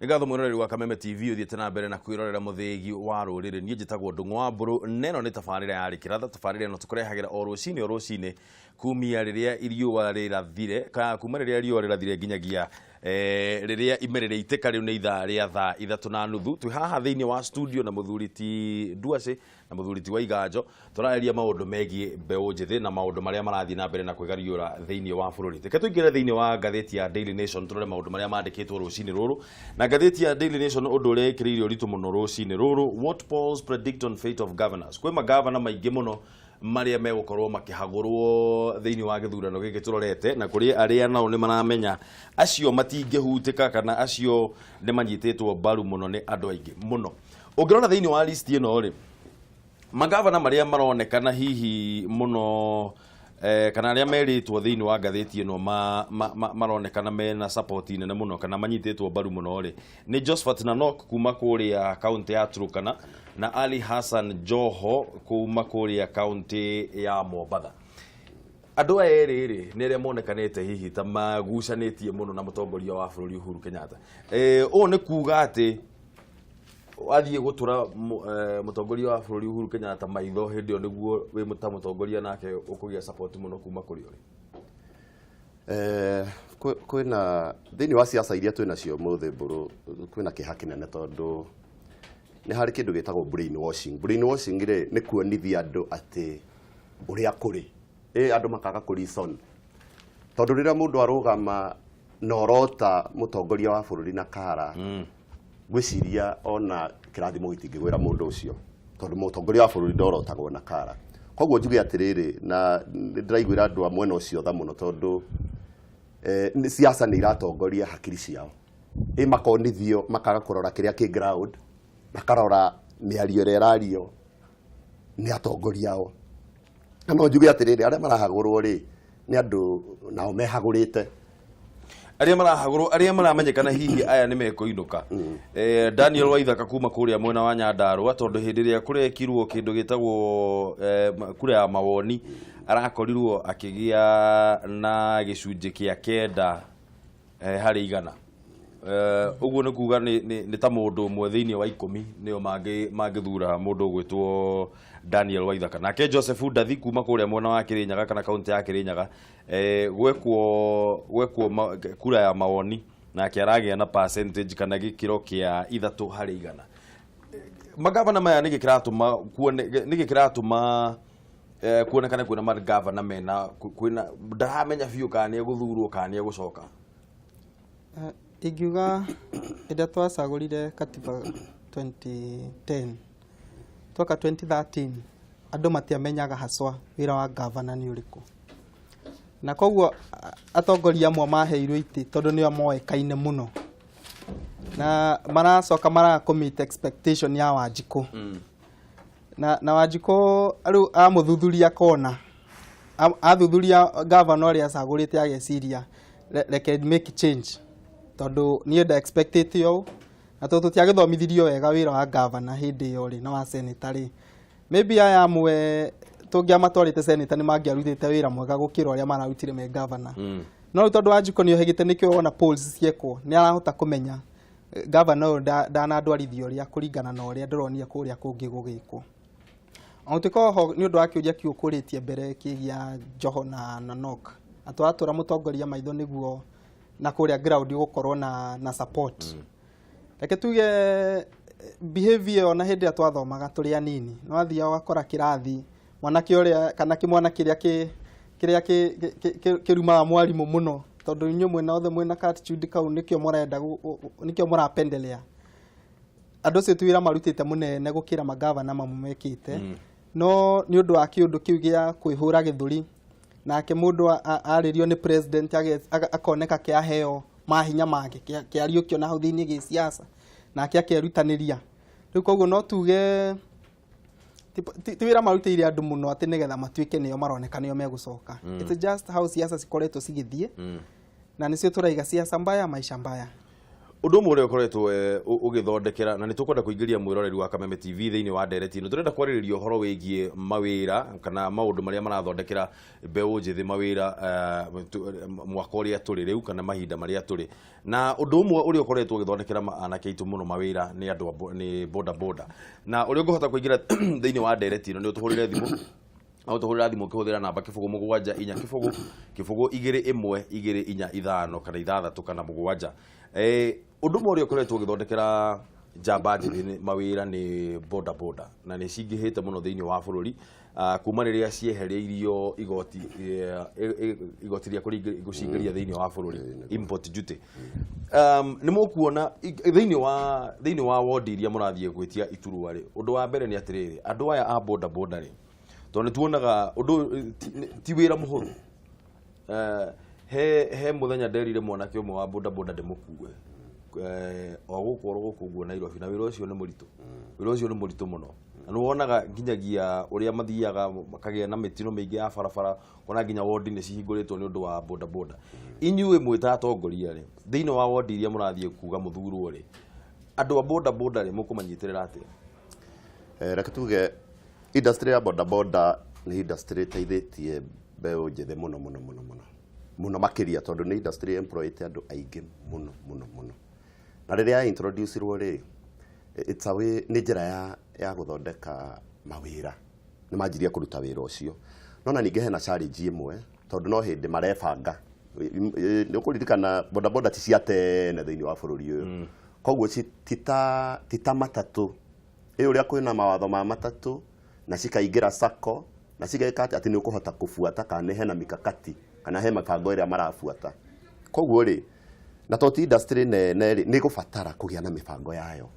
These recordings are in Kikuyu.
Nĩ ngatho mwĩroreri wa Kameme TV ũthiĩte na mbere na kwĩrorera mũthĩgi wa rũrĩrĩ. Niĩ njĩtagwo Ndũng'ũ wa Mbũrũ na ĩno nĩ tabarĩra ya Rĩkĩratha. Tabarĩra ĩno tũkũrehagĩra o rũcinĩ o rũcinĩ kumia rĩrĩa riũa rĩrathire ka kuma rĩrĩa riũa rĩrathire nginyagia rĩrĩa ime rĩrĩitĩka. Rĩu nĩ ithaa rĩa thaa 3:30. Twĩ haha thĩinĩ wa studio na mũthuri ti Nduacĩ na mũthuri ti Waiganjo, tũrarĩria maũndũ megiĩ mbeũ njĩthĩ na maũndũ marĩa marathiĩ na mbere na kwĩgariũra thĩinĩ wa bũrũri. Reke tũingĩre thĩinĩ wa ngathĩti ya Daily Nation tũrore maũndũ marĩa mandĩkĩtwo rũcinĩ rũrũ. Na ngathĩti ya Daily Nation, ũndũ ũrĩa ĩkĩrĩire ũritũ mũno rũcinĩ rũrũ, "What polls predict on fate of governors". Kwĩ magavana maingĩ mũno marĩa megũkorwo makĩhagũrwo thĩinĩ wa gĩthurano gĩkĩ tũrorete, na kũrĩ arĩa nao nĩ maramenya acio matingĩhutĩka kana acio nĩ manyitĩtwo mbaru mũno nĩ andũ aingĩ mũno. Ũngĩrora thĩinĩ wa list ĩno rĩ, magavana marĩa maronekana hihi mũno kana arĩa merĩtwo thĩinĩ wa ngathĩti ĩno maronekana mena support nene mũno kana manyitĩtwo mbaru mũno rĩ, nĩ Josephat Nanok kuma kũrĩa kaunti ya Turkana na Ali Hassan Joho kuma kũrĩa kaunti ya Mombatha. Andũ aya erĩ rĩ, nĩ arĩa monekanĩte hihi ta magucanĩtie mũno na mũtongoria wa bũrũri Uhuru Kenyatta. Ũũ nĩ kuga atĩ wathiĩ gũtũra mũtongoria wa bũrũri Uhuru Kenyatta maitho, hĩndĩ ĩyo nĩguo wĩ ta mũtongoria nake ũkũgĩa support mũno kuma kũrĩ ũrĩ? Kwĩna thĩinĩ wa siasa iria twĩ nacio mũthĩ, Mbũrũ, kwĩna kĩeha kĩnene tondũ nĩ harĩ kĩndũ gĩtagwo brain washing. Brain washing rĩ, nĩ kuonithia andũ atĩ ũrĩa kũrĩ ĩ andũ makaga kũ reason, tondũ rĩrĩa mũndũ arũgama na orota mũtongoria wa bũrũri na kara, ngwĩciria ona kĩrathimo gĩtingĩgwĩra mũndũ ũcio, tondũ mũtongoria wa bũrũri ndorotagwo na kara. Koguo njuge atĩrĩrĩ, na nĩ ndĩraiguĩra andũ a mwena ũcio tha mũno, tondũ siasa nĩ iratongoria hakiri ciao, ĩ makonithio makaga kũrora kĩrĩa kĩ ground, makarora mĩario ĩrĩa ĩrario nĩ atongoria ao. Na no njuge atĩrĩrĩ, arĩa marahagũrwo rĩ, nĩ andũ nao mehagũrĩte. Arĩa marahagũrwo, arĩa maramenyekana hihi aya nĩ mekũinũka, Daniel Waithaka kuma kũrĩa mwena wa Nyandarũa, tondũ hĩndĩ ĩrĩa kũrekirwo kĩndũ gĩtagwo kura ya mawoni, arakorirwo akĩgĩa na gĩcunjĩ kĩa 9 harĩ 100. Ũguo nĩ kuga nĩ ta mũndũ ũmwe thĩinĩ wa 10 nĩo mangĩthura mũndũ ũgwĩtwo Daniel Waithaka. Nake Joseph Ndathi kuma kũrĩa mwena wa Kĩrĩnyaga kana kaunti ya Kĩrĩnyaga, gwekwo kura ya mawoni, nake aragĩa na percentage kana gĩkĩro kĩa 3 harĩ 100. Magavana maya, nĩkĩ kĩratũma kuone, nĩkĩ kĩratũma kuonekane kwĩna magavana mena kwĩna ndaramenya biũ kana nĩ egũthurwo kana nĩ egũcoka? Ingiuga hĩndĩ ĩrĩa twacagũrire katiba 2010 twaka 2013, andũ matiamenyaga haswa wĩra wa gavana nĩ ũrĩkũ, na koguo atongoria amwe maheirwo itĩ tondũ nĩo moĩkaine mũno na maracoka maraga kũ expectation ya Wanjikũ. Na Wanjikũ rĩu amũthuthuria kona, athuthuria gavana ũrĩa acagũrĩte, ageciria, "Reke make change, tondũ niĩ nda expectĩte ũũ." Na tondũ tũtiagĩthomithirio wega wĩra wa gavana hĩndĩ ĩyo rĩ na wa senator rĩ, maybe aya amwe tũngĩamatwarĩte senator nĩ mangĩarutĩte wĩra mwega gũkĩra ũrĩa mararutire me gavana. No rĩu tondũ Wanjikũ nĩ ohĩgĩte, nĩkĩo wona polls ciekwo nĩ arahota kũmenya gavana ũyũ ndanandwarithia ũrĩa kũringana na ũrĩa ndĩronire kũrĩa kũngĩ gũgĩkwo. Ona gũtuĩka oho nĩ ũndũ wa kĩũria kĩu ũkũrĩtie mbere kĩgia Joho na Nanok, atĩ watũra mũtongoria maitho nĩguo na kũrĩa ground gũkorwo na support. Reke tuge behavior ĩyo na hĩndĩ ĩrĩa twathomaga tũrĩ anini, nĩ wathiaga ũgakora kĩrathi mwanake ũrĩa kana kĩmwana kĩrĩa kĩrĩa kĩrumaga mwarimũ mũno, tondũ inyuĩ mwĩna othe mwĩna ka attitude kau, nĩkĩo mũrenda nĩkĩo mũrapendelea andũ acio. Ti wĩra marutĩte mũnene gũkĩra magavana mamwe mekĩte, no nĩ ũndũ wa kĩũndũ kĩu gĩa kwĩhũra gĩthũri, nake mũndũ arĩrio nĩ president akoneka kĩaheo mahinya make kĩariũkio na hau thĩinĩ gĩsiasa, nake akerutanĩria rĩu. Koguo no tuge ti wĩra marutĩire andũ mũno atĩ nĩgetha matuĩke nĩo maroneka nĩo megũcoka. It's just how siasa cikoretwo cigĩthiĩ, na nĩcio tũraiga, siasa mbaya maisha mbaya. Ũndũ ũmwe ũrĩa ũkoretwo ũgĩthondekera, na nĩ tũkwenda kũingĩria mwĩroreri wa Kameme TV thĩinĩ wa ndereti ĩno, tũrenda kwarĩrĩria ũhoro wĩgiĩ mawĩra kana maũndũ marĩa marathondekera mbeũ njĩthĩ mawĩra mwaka ũrĩa tũrĩ rĩu kana mahinda marĩa tũrĩ. Na ũndũ ũmwe ũrĩa ũkoretwo ũgĩthondekera anake aitũ mũno mawĩra nĩ andũ nĩ boda boda. Na ũrĩa ũngĩhota kũingĩra thĩinĩ wa ndereti ĩno nĩ ũtũhũrĩre thimũ, no tũhũrĩra thimũ ũkĩhũthĩra namba 0 7 4 0 0 2 1 2 4 5 kana 6 kana 7. Ũndũ ũmwe ũrĩa ũkoretwo ũgĩthondekera njamba njĩthĩ mawĩra nĩ boda boda, na nĩ cingĩhĩte mũno thĩinĩ wa bũrũri kuma rĩrĩa ciehereirio igoti igoti rĩa gũcingĩria thĩinĩ wa bũrũri, import duty. Nĩ mũkuona thĩinĩ wa wodi iria mũrathiĩ gwĩtia iturwa rĩ, ũndũ wa mbere nĩ atĩrĩrĩ, andũ aya a boda boda rĩ, tondũ nĩ tuonaga ũndũ ũyũ ti wĩra mũhũthũ. He mũthenya nderire mwanake ũmwe wa boda boda ndĩmũkue o gũkũ oro gũkũ ũguo Nairobi, na wĩra ũcio nĩ mũritũ, wĩra ũcio nĩ mũritũ mũno, na nĩ wonaga nginyagia ũrĩa mathiaga makagĩa na mĩtino mĩingĩ ya barabara, ona nginya wodi nĩ cihingũrĩtwo nĩ ũndũ wa boda boda. Inyuĩ mwĩ ta atongoria rĩ, thĩinĩ wa wodi iria mũrathiĩ kuga mũthurwo rĩ, andũ a boda boda rĩ, mũkũmanyitĩrĩra atĩa? Reke tuge industry ya boda boda nĩ industry ĩteithĩtie mbeũ njĩthĩ mũno mũno mũno mũno mũno makĩria, tondũ nĩ industry employete andũ aingĩ mũno mũno mũno. Na rĩrĩa ya introduce-irwo rĩ, it's a way, nĩ njĩra ya gũthondeka mawĩra, nĩ manjirie kũruta wĩra ũcio. No na ningĩ hena challenge ĩmwe, tondũ no hĩndĩ marebanga. Nĩ ũkũririkana boda boda ti cia tene thĩinĩ wa bũrũri ũyũ, koguo ti ta matatũ ĩ ũrĩa kwĩna mawatho ma matatũ na cikaingĩra sacco na cigeka atĩ nĩ ũkũhota kũbuata kana nĩ hena mikakati kana he mĩbango ĩrĩa marabuata. Koguo rĩ, na to ti industry nene rĩ, nĩ ĩgũbatara kũgĩa na mĩbango yayo,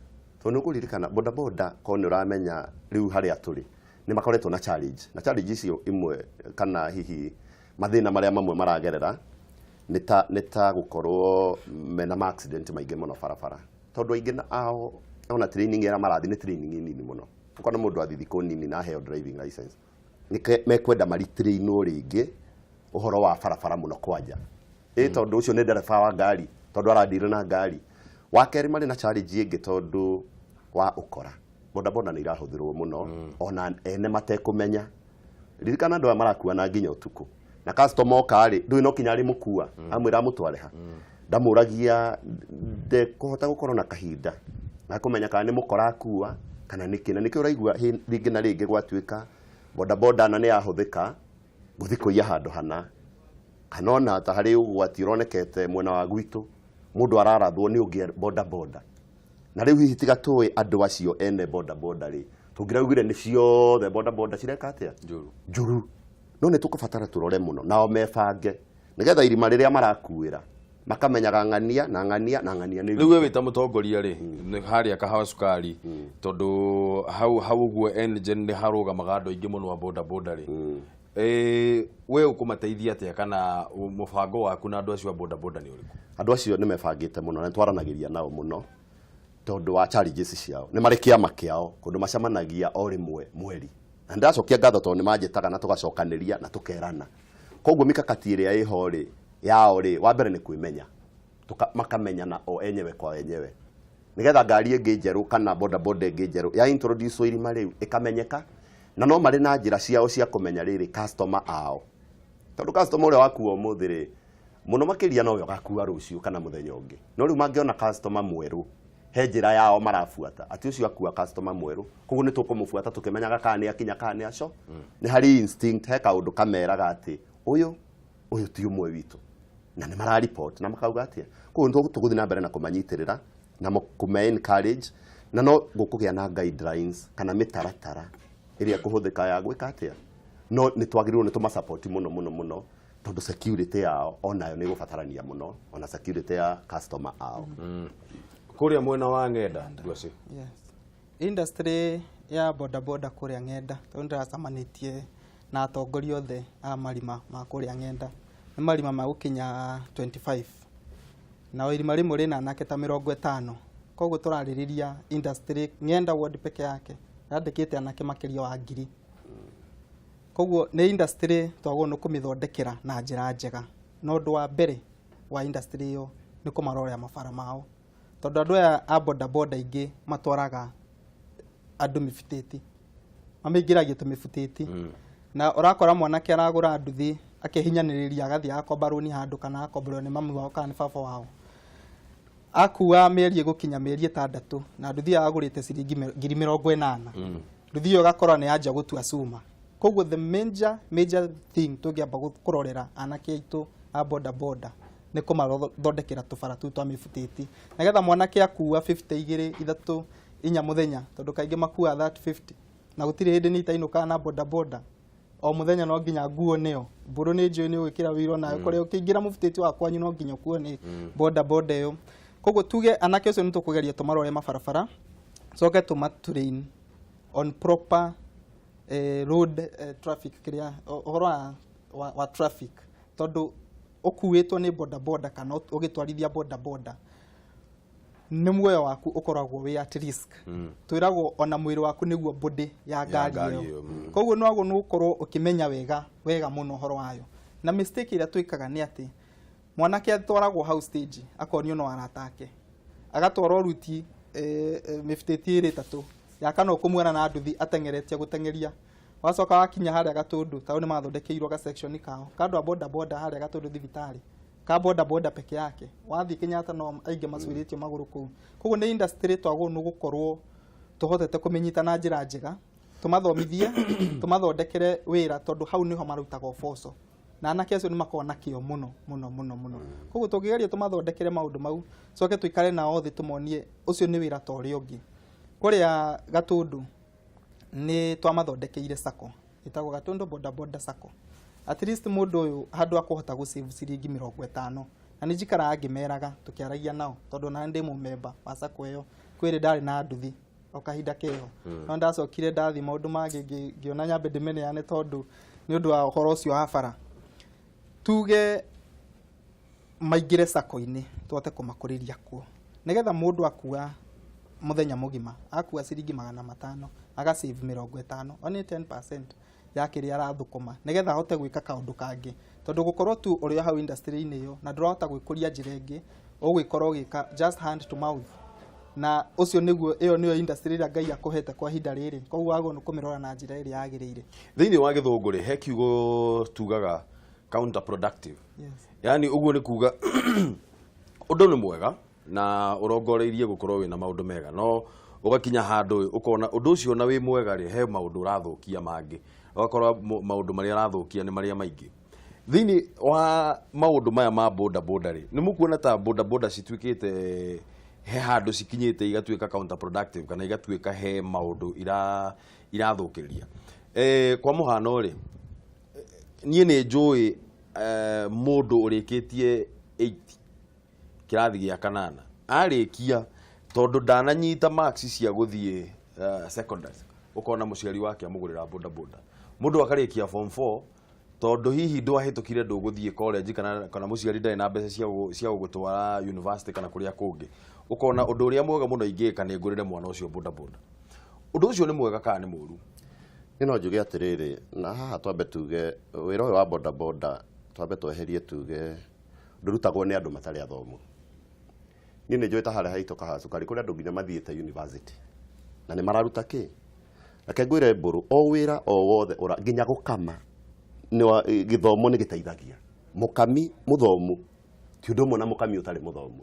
tondũ nĩ ũkũririkana boda boda ko nĩ ũramenya rĩu harĩa tũrĩ nĩ makoretwo na challenge, na challenge icio imwe kana hihi mathĩna marĩa mamwe maragerera nĩ ta gũkorwo mena ma accident maingĩ mũno barabara, tondũ aingĩ ao ona training ĩrĩa marathiĩ nĩ training nini mũno. Ũkona mũndũ athiĩ thikũ nini na aheo driving license. Nĩ mekwenda maritrainwo rĩngĩ ũhoro wa barabara mũno kwanja ĩ, tondũ ũcio nĩ ndereba wa ngari, tondũ aradira na ngari. Wa kerĩ, marĩ na challenge ĩngĩ tondũ wa ũkora. Boda boda nĩ irahũthĩrwo mũno ona ene matekũmenya. Ririkana andũ aya marakuana nginya ũtukũ, na customer oka rĩ, ndũĩ no kinya arĩmũkua amwĩra amũtware ha, ndamũragia, ndekũhota gũkorwo na kahinda ga kũmenya kana nĩ mũkora akua kana nĩkĩ. Na nĩkĩo ũraigua rĩngĩ na rĩngĩ gwatuĩka boda boda na nĩ yahũthĩka gũthiĩ kũiya handũ hana, kana ona ta harĩ ũgwati ũronekete mwena wa gwitũ, mũndũ ararathwo nĩ ũngĩ boda boda. Na rĩu hihi tiga tũĩ andũ acio ene boda boda rĩ, tũngĩraugire nĩ ciothe boda boda cireka atĩa? Njũru. Njũru. No nĩ tũkũbatara tũrore mũno nao mebange, nĩgetha irima rĩrĩa marakuĩra makamenyaga ng'ania na ng'ania na ng'ania nĩ Rĩu we wĩ ta mũtongoria rĩ, nĩ harĩa Kahawa Cukari, tondũ hau ũguo Engen nĩ harũgamaga andũ aingĩ mũno a boda boda rĩ, we ũkũmateithia atĩa, kana mũbango waku na andũ acio a boda boda nĩ ũrĩkũ? Andũ acio nĩ mebangĩte mũno na nĩ twaranagĩria nao mũno tondũ wa challenges ciao. Nĩ marĩ kĩama kĩao kũndũ macemanagia o rĩmwe mweri, na nĩndacokia ngatho tondũ nĩ manjĩtaga na tũgacokanĩria na tũkerana. Koguo mikakati ĩrĩa ĩho rĩ yao rĩ, wa mbere nĩ kwĩmenya. Makamenyana o enyewe kwa enyewe, nigetha ngari ĩngĩ njerũ kana boda boda ĩngĩ njerũ ya introduce irima rĩu ĩkamenyeka. Na no marĩ na njĩra ciao cia kũmenya rĩrĩ customer ao, tondũ customer ũrĩa wakua ũmũthĩ rĩ, mũno makĩria nowe ũgakua rũciũ kana mũthenya ũngĩ. No rĩu mangĩona customer mwerũ, he njĩra yao marabuata atĩ ũcio akua customer mwerũ, koguo nĩ tũkũmũbuata tũkĩmenyaga kana nĩ akinya kana nĩ aco. Nĩ harĩ instinct, he kaũndũ kameraga atĩ ũyũ ti ũmwe witũ, na nĩ mara report na makauga atĩa. Koguo nĩ tũgũthiĩ na mbere na kũmanyitĩrĩra na kũme encourage, na no gũkũgĩa na guidelines kana mĩtaratara ĩrĩa ĩkũhũthĩka ya gwĩka atĩa. No nĩ twagĩrĩirwo nĩ tũmasupport mũno mũno mũno, tondũ security yao onayo nĩ ĩgũbatarania mũno, ona security ya customer ao. Kũrĩa mwena wa Ng'enda, Ndwacĩ? Yes. Industry ya boda boda kũrĩa Ng'enda, tondũ ndĩracemanĩtie na atongoria othe a marima ma kũrĩa Ng'enda, nĩ marima ma gũkinya 25, na o irima rĩmwe rĩna anake ta 50. Koguo tũrarĩrĩria industry Ng'enda ward peke yake yandĩkĩte anake makĩria wa 1,000. Koguo nĩ industry twagĩrĩirwo nĩ kũmĩthondekera na njĩra njega, na ũndũ wa mbere wa industry ĩyo nĩ kũmarorera mabara mao. Tondũ andũ aya a bodaboda aingĩ matwaraga andũ mĩbutĩti, mamĩingĩragia tũmĩbutĩti, na ũrakora mwanake aragũra nduthi akehinyanĩrĩria, agathiĩ agakomba rũni handũ kana agakomborwo nĩ mami wao kana nĩ baba wao, akua mĩeri ĩgũkinya mĩeri 6 na nduthi ĩyo agũrĩte ciringi 80,000. Nduthi ĩyo ĩgakora nĩ yanjia gũtua cuma. Koguo the major major thing tũngĩamba kũrorera anake aitũ a boda boda nĩ kũmathondekera tũbara tũu twa mĩbutĩti, nĩgetha mwanake akua 50, 2, 3, 4 mũthenya, tondũ kaingĩ makuaga that 50 na gũtirĩ hĩndĩ nĩ itainũkaga na boda boda. O mũthenya no nginya nguo nĩyo mbũrũ nĩ njũĩ nĩ ũgwĩkĩra wĩiro nayo kũrĩa ũkĩingĩra mũbutĩti wa kwanyu no nginya ũkuo nĩ boda boda ĩyo. Koguo tuge anake ũcio nĩ tũkũgeria tũmarore mabarabara, coke tũma train on proper road traffic, kĩrĩa ũhoro wa traffic, tondũ ũkuĩtwo nĩ boda boda kana ũgĩtwarithia boda boda nĩ muoyo waku ũkoragwo wĩ at risk. Twĩragwo ona mwĩrĩ waku nĩguo body ya ngari ngari ĩyo. ĩyo. Koguo nĩ wagwo nĩ gũkorwo ũkĩmenya wega wega mũno ũhoro wayo. Na mistake ĩrĩa twĩkaga nĩ atĩ mwanake atwaragwo hau stage akonio no arata ake, agatwarwo ruti mĩbutĩti 2, 3 ya kana ũkũmuona na nduthi ateng'eretie gũteng'eria. Wacoka wakinya harĩa Gatũndũ, tondũ nĩ mathondekeirwo ga section kao ka andũ a boda boda harĩa Gatũndũ thibitarĩ ka boda boda peke yake. Wathiĩ Kenyatta no aingĩ macuĩrĩtio magũrũ kũu. Koguo nĩ industry twagũrwo nĩ gũkorwo tũhotete kũmĩnyita na njĩra njega, tũmathomithie, tũmathondekere wĩra, tondũ hau nĩho marutaga ũboco na anake acio nĩ makoragwo na kĩo mũno mũno mũno mũno. Koguo tũngĩgeria tũmathondekere maũndũ mau, coke tũikare nao thĩ tũmonie ũcio nĩ wĩra ta ũrĩa ũngĩ. Kũrĩa Gatũndũ nĩ twamathondekeire sacco ĩtagwo Gatũndũ Boda Boda Sacco. At least mũndũ ũyũ handũ akũhota gũ save ciringi 50, na nĩ njikaraga ngĩmeraga tũkĩaragia nao, tondũ ona ndĩ mũmemba wa sacco ĩyo. Kwĩrĩ ndarĩ na nduthi o kahinda keho, no ndacokire ndathiĩ maũndũ mangĩ ngĩona nyambe ndĩmeneane, tondũ nĩ ũndũ wa ũhoro ũcio wa bara. Tuge maingĩre sacco-inĩ, tũhote kũmakũrĩria kuo, nĩgetha mũndũ akua mũthenya mũgima akua ciringi 500, aga save 50, only 10% ya kĩrĩa arathũkũma, nĩgetha ahote gwĩka kaũndũ kangĩ, tondũ gũkorwo tu ũrĩ o hau industry-inĩ ĩyo na ndũrahota gwĩkũria njĩra ĩngĩ, ũgwĩkorwo ũgĩka just hand to mouth, na ũcio nĩguo ĩyo nĩyo industry ĩrĩa Ngai akũhete kwa ihinda rĩrĩ. Koguo wagwo nĩ kũmĩrora na njĩra ĩrĩa yagĩrĩire. Thĩinĩ wa gĩthũngũ rĩ, he kiugo tugaga counterproductive. Yani ũguo nĩ kuga ũndũ nĩ mwega na ũrongoreirie gũkorwo wĩna maũndũ mega, no ũgakinya handũ ũkona ũndũ ũcio na wĩ mwega rĩ, he maũndũ ũrathũkia mangĩ, ũgakora maũndũ marĩa arathũkia nĩ marĩa maingĩ. Thĩinĩ wa maũndũ maya ma boda boda rĩ, nĩ mũkuona ta boda boda cituĩkĩte he handũ cikinyĩte igatuĩka counterproductive kana igatuĩka he maũndũ irathũkĩrĩria? Kwa mũhano rĩ, niĩ nĩ njũĩ mũndũ ũrĩkĩtie 8, kĩrathi gĩa kanana arĩkia, tondũ ndananyita marks cia gũthiĩ secondary, ũkona mũciari wake amũgũrĩra boda boda. Mũndũ akarĩkia form 4, tondũ hihi ndwahĩtũkire ndũgũthiĩ college kana mũciari ndarĩ na mbeca cia gũgũtwara university kana kũrĩa kũngĩ, ũkona ũndũ ũrĩa mwega mũno ingĩka nĩ ngũrĩre mwana ũcio boda boda. Ũndũ ũcio nĩ mwega kana nĩ mũru? Niĩ no njuge atĩrĩrĩ, na haha twambe tuge wĩra ũyũ wa boda boda, twambe tweherie tuge ndũrutagwo nĩ andũ matarĩ athomu. Niĩ nĩ njũĩ ta harĩa haitũ Kahawa Cukari kũrĩ andũ nginya mathiĩte university na nĩ mararuta kĩ. Reke ngwĩre mbũrũ, o wĩra o wothe ũra nginya gũkama nĩ wa gĩthomo nĩ gĩteithagia. Mũkami mũthomu ti ũndũ ũmwe na mũkami ũtarĩ mũthomu,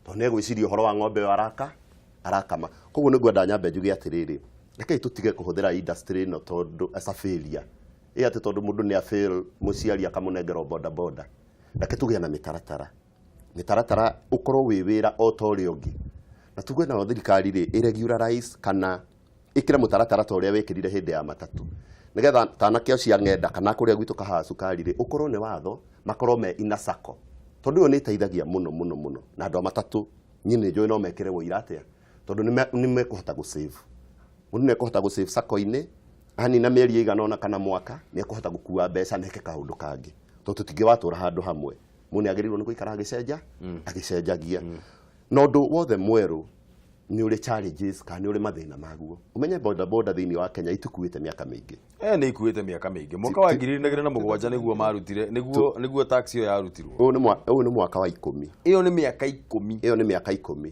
tondũ nĩ egwĩciria ũhoro wa ng'ombe ĩyo arakama. Koguo nĩ ngwenda nyambe njuge atĩrĩrĩ, rekei tũtige kũhũthĩra industry ĩno tondũ as a failure, ĩ atĩ tondũ mũndũ nĩ a fail mũciari akamũnengera boda boda. Reke tũgĩe na mĩtaratara, mĩtaratara ũkorwo wĩ wĩra o ta ũrĩa ũngĩ, na tuge nayo thirikari rĩ ĩ regularize kana ĩkĩre mũtaratara ta ũrĩa wĩkĩrire hĩndĩ ya matatũ, nĩgetha ta anake acio a ng'enda kana kũrĩa gwitũ Kahawa Cukari rĩ, ũkorwo nĩ watho makorwo me ina sacco, tondũ ĩyo nĩ ĩteithagia mũno mũno mũno. Na andũ a matatũ niĩ nĩ njũĩ no mekĩre ũira atĩa, tondũ nĩ mekũhota gũ save. Mũndũ nĩ ekũhota gũ save sacco-inĩ anina mĩeri ĩigana ũna kana mwaka, nĩ ekũhota gũkua mbeca na eke kaũndũ kangĩ, tondũ tũtingĩwatũra handũ hamwe. Mũndũ nĩ agĩrĩirwo nĩ gũikara agĩcenja agĩcenjagia. Na ũndũ wothe mwerũ nĩ ũrĩ challenges kana nĩ ũrĩ mathĩna maguo. Ũmenye boda boda thĩinĩ wa Kenya itikuĩte mĩaka mĩingĩ. Nĩ ikuĩte mĩaka mĩingĩ. Mwaka wa 2007 nĩguo marutire, nĩguo tax ĩyo yarutirwo. Ũyũ nĩ mwaka wa 10. Ĩyo nĩ mĩaka 10. Ĩyo nĩ mĩaka 10.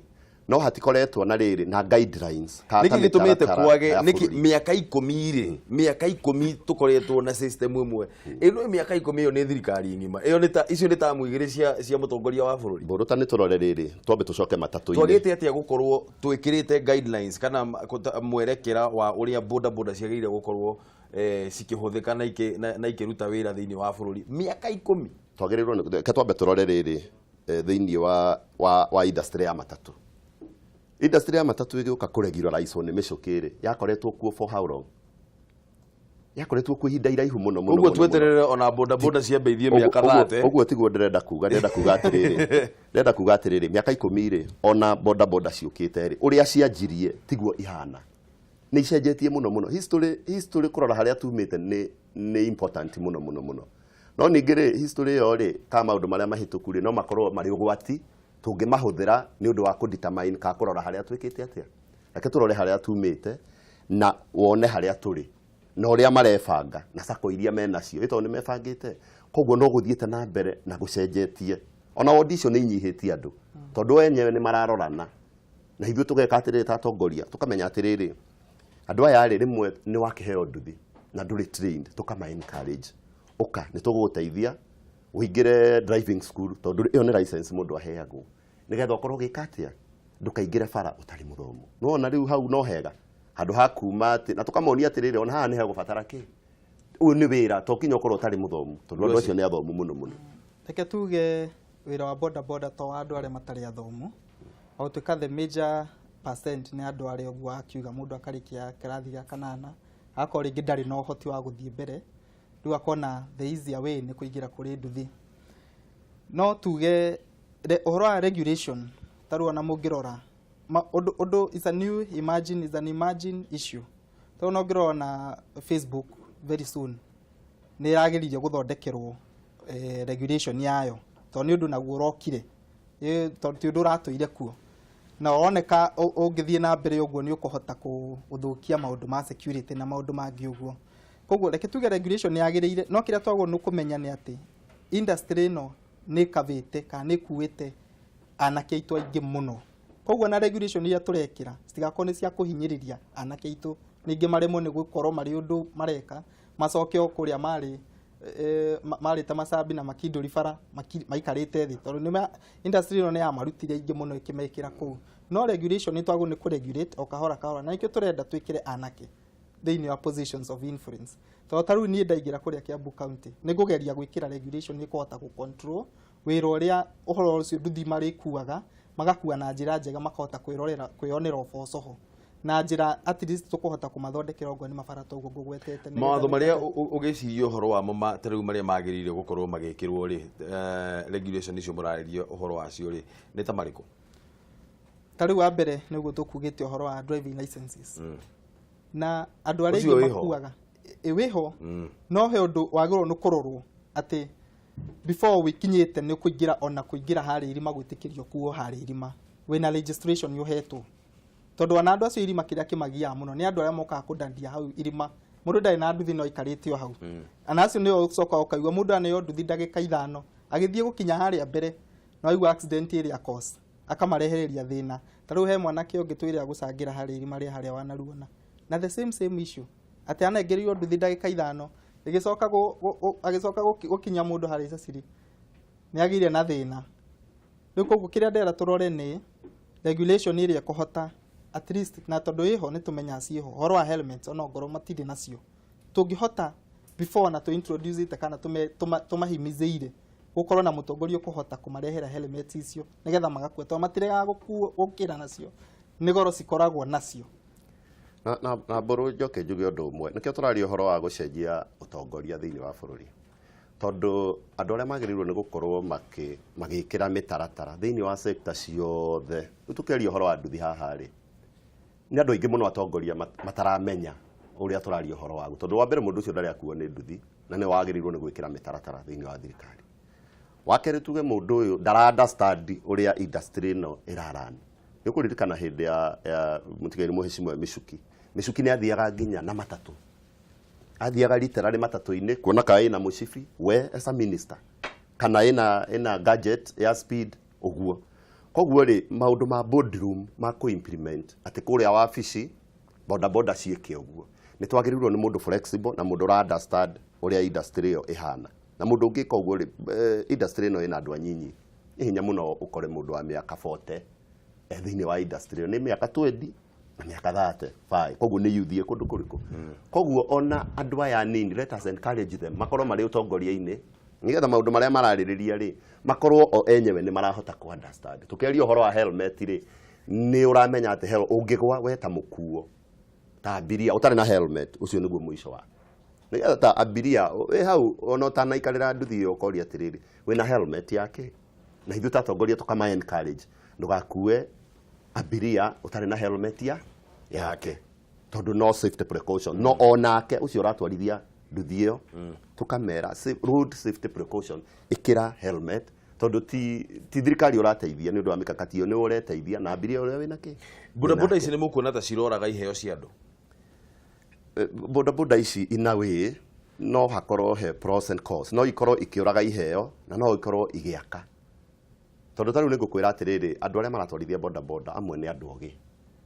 No hatikoretwo na rĩrĩ na guidelines kana Nĩkĩ ta gĩtũmĩte mĩtaratara kwage ya nĩkĩ bũrũri. mĩaka 10 rĩ, mĩaka 10 tũkoretwo na system ĩmwe ĩno? Mĩaka 10 ĩyo nĩ thirikari ng'ima ĩyo, nĩ ta icio nĩ tamu igĩrĩ cia mũtongoria wa bũrũri. Mbũrũ, ta nĩ tũrore rĩrĩ, twambe tũcoke matatũ-inĩ. Twagĩte atĩa gũkorwo twĩkĩrĩte guidelines kana mwerekera wa ũrĩa boda boda ciagĩrĩire gũkorwo cikĩhũthĩka na ikĩruta wĩra thĩinĩ wa bũrũri mĩaka 10? Twagĩrĩirwo nĩ reke twambe tũrore rĩrĩ, thĩinĩ wa industry ya matatũ. Industry ya matatũ ĩgĩũka kũregularizwo nĩ mĩcũkĩ rĩ, yakoretwo kuo for how long? Yakoretwo kuo ihinda iraihu mũno mũno. Ũguo Mũno, mũno. Tweterere ona boda boda ciambe ithiĩ mĩaka 30? Ũguo tiguo ndĩrenda kuga. Ndĩrenda kuga atĩrĩrĩ, mĩaka 10 rĩ, ona boda boda ciũkĩte rĩ, ũrĩa cianjirie tiguo ihana, nĩ icenjetie mũno mũno. History, kũrora harĩa tumĩte nĩ important mũno mũno mũno. No ningĩ rĩ, history ĩyo rĩ, kana maũndũ marĩa mahĩtũku rĩ, no makorwo marĩ ũgwati tũngĩmahũthĩra nĩ ũndũ wa kũdetermine kana kũrora harĩa twĩkĩte atĩa. Reke tũrore harĩa tumĩte na wone harĩa tũrĩ na ũrĩa marebanga na sacco iria menacio, ĩ tondũ nĩ mebangĩte. Koguo no gũthiĩte na mbere na gũcenjetie. Ona wondi icio nĩ inyihĩtie andũ tondũ enyewe nĩ mararorana. Na ithuĩ tũgeka atĩrĩrĩ, ta atongoria tũkamenya atĩrĩrĩ, andũ aya rĩ, rĩmwe nĩ wakĩheo nduthi na ndũrĩ trained, tũkama encourage, ũka nĩ tũgũgũteithia ũingĩre driving school, tondũ ĩyo nĩ license mũndũ aheagwo nĩgetha ũkorwo ũgĩka atĩa, ndũkaingĩre bara ũtarĩ mũthomu. Nĩwona rĩu hau no hega handũ ha kuma atĩ na tũkamonia atĩrĩrĩ, ona haha nĩ hegũbatara kĩ, ũyũ nĩ wĩra to kinya ũkorwo ũtarĩ mũthomu, tondũ andũ acio nĩ athomu mũno mũno. Reke tuge wĩra wa boda boda to wa andũ arĩa matarĩ athomu, o gũtuĩka the major percent nĩ andũ arĩa ũguo akiuga mũndũ akarĩkia kĩrathi gĩa kanana, agakorwo rĩngĩ ndarĩ na ũhoti wa gũthiĩ mbere, rĩu akona the easier way nĩ kũingĩra kũrĩ nduthi. No tuge ũhoro wa regulation, ta rĩu ona mũngĩrora ũndũ is a new imagine, is an emerging issue, tondũ no ngĩrora na Facebook very soon nĩ ĩragĩrĩire gũthondekerwo regulation yayo, tondũ nĩ ũndũ naguo ũrokire. Tondũ ti ũndũ ũratũire kuo na woneka ũngĩthiĩ na mbere ũguo nĩ ũkũhota gũthũkia maũndũ ma security na maũndũ mangĩ ũguo. Koguo reke tuge regulation nĩ yagĩrĩire, no kĩrĩa twagwo nĩ kũmenya nĩ atĩ industry ĩno nĩ ĩkavĩte kana nĩ ĩkuĩte anake aitũ aingĩ mũno. Koguo na regulation iria tũrekĩra citigakorwo nĩ cia kũhinyĩrĩria anake aitũ, ningĩ maremwo nĩ gũkorwo marĩ ũndũ mareka, macoke o kũrĩa marĩ marĩ ta macambi na makindũri bara maikarĩte thĩ, tondũ industry ĩno nĩ yamarutire aingĩ mũno ĩkĩmekĩra kũu. No regulation nĩ twagwo nĩ kũregulate o kahora kahora, na nĩkĩo tũrenda twĩkĩre anake thĩinĩ wa positions of influence, tondũ ta rĩu niĩ ndaingĩra kũrĩa Kiambu County nĩ ngũgeria gwĩkĩra regulation nĩ kũhota gũ-control wĩra ũrĩa ũhoro ũcio nduthi marĩkuaga, magakua na njĩra njega, makahota kwĩrorera kwĩyonera ũboco ho na njĩra at least tũkũhota kũmathondekera okorwo nĩ mabara ta ũguo ngũgwetete nĩgetha Mawatho marĩa ũgĩciria ũhoro wamo ta rĩu marĩa magĩrĩire gũkorwo magĩkĩrwo rĩ, regulation icio mũrarĩria ũhoro wacio rĩ, nĩ ta marĩkũ? Ta rĩu wa mbere nĩguo tũkugĩte ũhoro wa driving licenses na andũ arĩa Ũcio aingĩ wĩho? Makuaga ĩ wĩho, no he ũndũ wagĩrĩirwo nĩ kũrorwo atĩ before wĩkinyĩte nĩ kũingĩra, ona kũingĩra harĩa irima, gwĩtĩkĩrio kuo harĩa irima wĩna registration ũhetwo, tondũ ona andũ acio irima kĩrĩa kĩmagiaga mũno nĩ andũ arĩa mokaga kũndandia hau irima. Mũndũ ndarĩ na nduthi no aikarĩte o hau, ana acio nĩo ũcoka ũkaigua mũndũ aneo nduthi ndagĩka 5 agĩthiĩ gũkinya harĩa mbere no aigua accident ĩrĩa cause akamarehereria thĩna. Ta rĩu he mwanake ũngĩ twĩrĩa gũcangĩra harĩa irima rĩa harĩa wanaruona na the same same issue, atĩ anengerirwo nduthi ndagĩka 5 ĩgĩcoka agĩcoka gũkinya mũndũ harĩa icaciri nĩ agĩire na thĩna. Rĩu koguo kĩrĩa ndĩrenda tũrore nĩ regulation ĩrĩa ĩkũhota at least, na tondũ ĩho nĩ tũmenyaga ciĩho, ũhoro wa helmets ona ongorwo matirĩ nacio, tũngĩhota before na tũ introduce it kana tũmahimizĩire gũkorwo na mũtongoria ũkũhota kũmarehera helmets icio nĩgetha magakua, tondũ matiregaga gũkĩra nacio, nĩ goro cikoragwo nacio. Na mbũrũ, njoke njuge ũndũ ũmwe. Nĩkĩo tũraria ũhoro wa gũcenjia ũtongoria thĩinĩ wa bũrũri, tondũ andũ arĩa magĩrĩirwo nĩ gũkorwo magĩkĩra mĩtaratara thĩinĩ wa sector ciothe. Rĩu tũkĩaria ũhoro wa nduthi haha rĩ, nĩ andũ aingĩ mũno atongoria mataramenya ũrĩa tũraria ũhoro waguo, tondũ wa mbere mũndũ ũcio ndarĩ akuo nĩ nduthi na nĩ wagĩrĩirwo nĩ gwĩkĩra mĩtaratara thĩinĩ wa thirikari. Wa kerĩ, tuge mũndũ ũyũ ndara understand ũrĩa industry ĩno ĩrarani. Nĩ ũkũririkana hĩndĩ ya mũtigairĩ mũhecimiwa Michuki. Michuki nĩ athiaga nginya na matatũ, athiaga literally matatũ-inĩ kuona kana ĩna mũcibi we as a minister kana ĩna gadget ya speed ũguo. Koguo rĩ, maũndũ ma boardroom ma kũ implement atĩ kũrĩa wabici boda boda ciĩke ũguo, nĩ twagĩrĩirwo nĩ mũndũ flexible na mũndũ ũra understand ũrĩa industry ĩyo ĩhana. Na mũndũ ũngĩka ũguo rĩ, industry ĩno ĩna andũ anyinyi, nĩ hinya mũno ũkore mũndũ wa mĩaka 40 thĩinĩ wa industry ĩyo, nĩ mĩaka 20 na mĩaka 35. Koguo nĩ youth ĩ kũndũ kũrĩkũ. Koguo ona andũ aya anini, let us encourage them makorwo marĩ ũtongoria-inĩ, nĩgetha maũndũ marĩa mararĩrĩria rĩ, makorwo o enyewe nĩ marahota ku understand. Tũkĩaria ũhoro wa helmet rĩ, nĩ ũramenya atĩ ũngĩgwa we ta mũkuo ta abiria ũtarĩ na helmet, ũcio nĩguo mũico wa nĩgetha ta abiria wĩ hau, ona ũtanaikarĩra nduthi ĩyo ũkoria atĩrĩrĩ, wĩna helmet yake? Na ithuĩ ta atongoria tũkama encourage, ndũgakue abiria ũtarĩ na helmet ya yake, tondũ no safety precaution. No onake ũcio ũratwarithia nduthi ĩyo, tũkamera road safety precaution, ĩkĩra helmet, tondũ ti thirikari ũrateithia nĩ ũndũ wa mĩkakati ĩyo, nĩ ũreteithia na abiria ũrĩa wĩna kĩ. Boda boda ici nĩ mũkuona ta ciroraga iheo cia andũ? Boda boda ici, in a way, no hakorwo he pros and cons. No ikorwo ikĩũraga iheo na no ikorwo igĩaka, tondũ ta rĩu nĩ ngũkwĩra atĩrĩrĩ, andũ arĩa maratwarithia boda boda amwe nĩ andũ ogĩ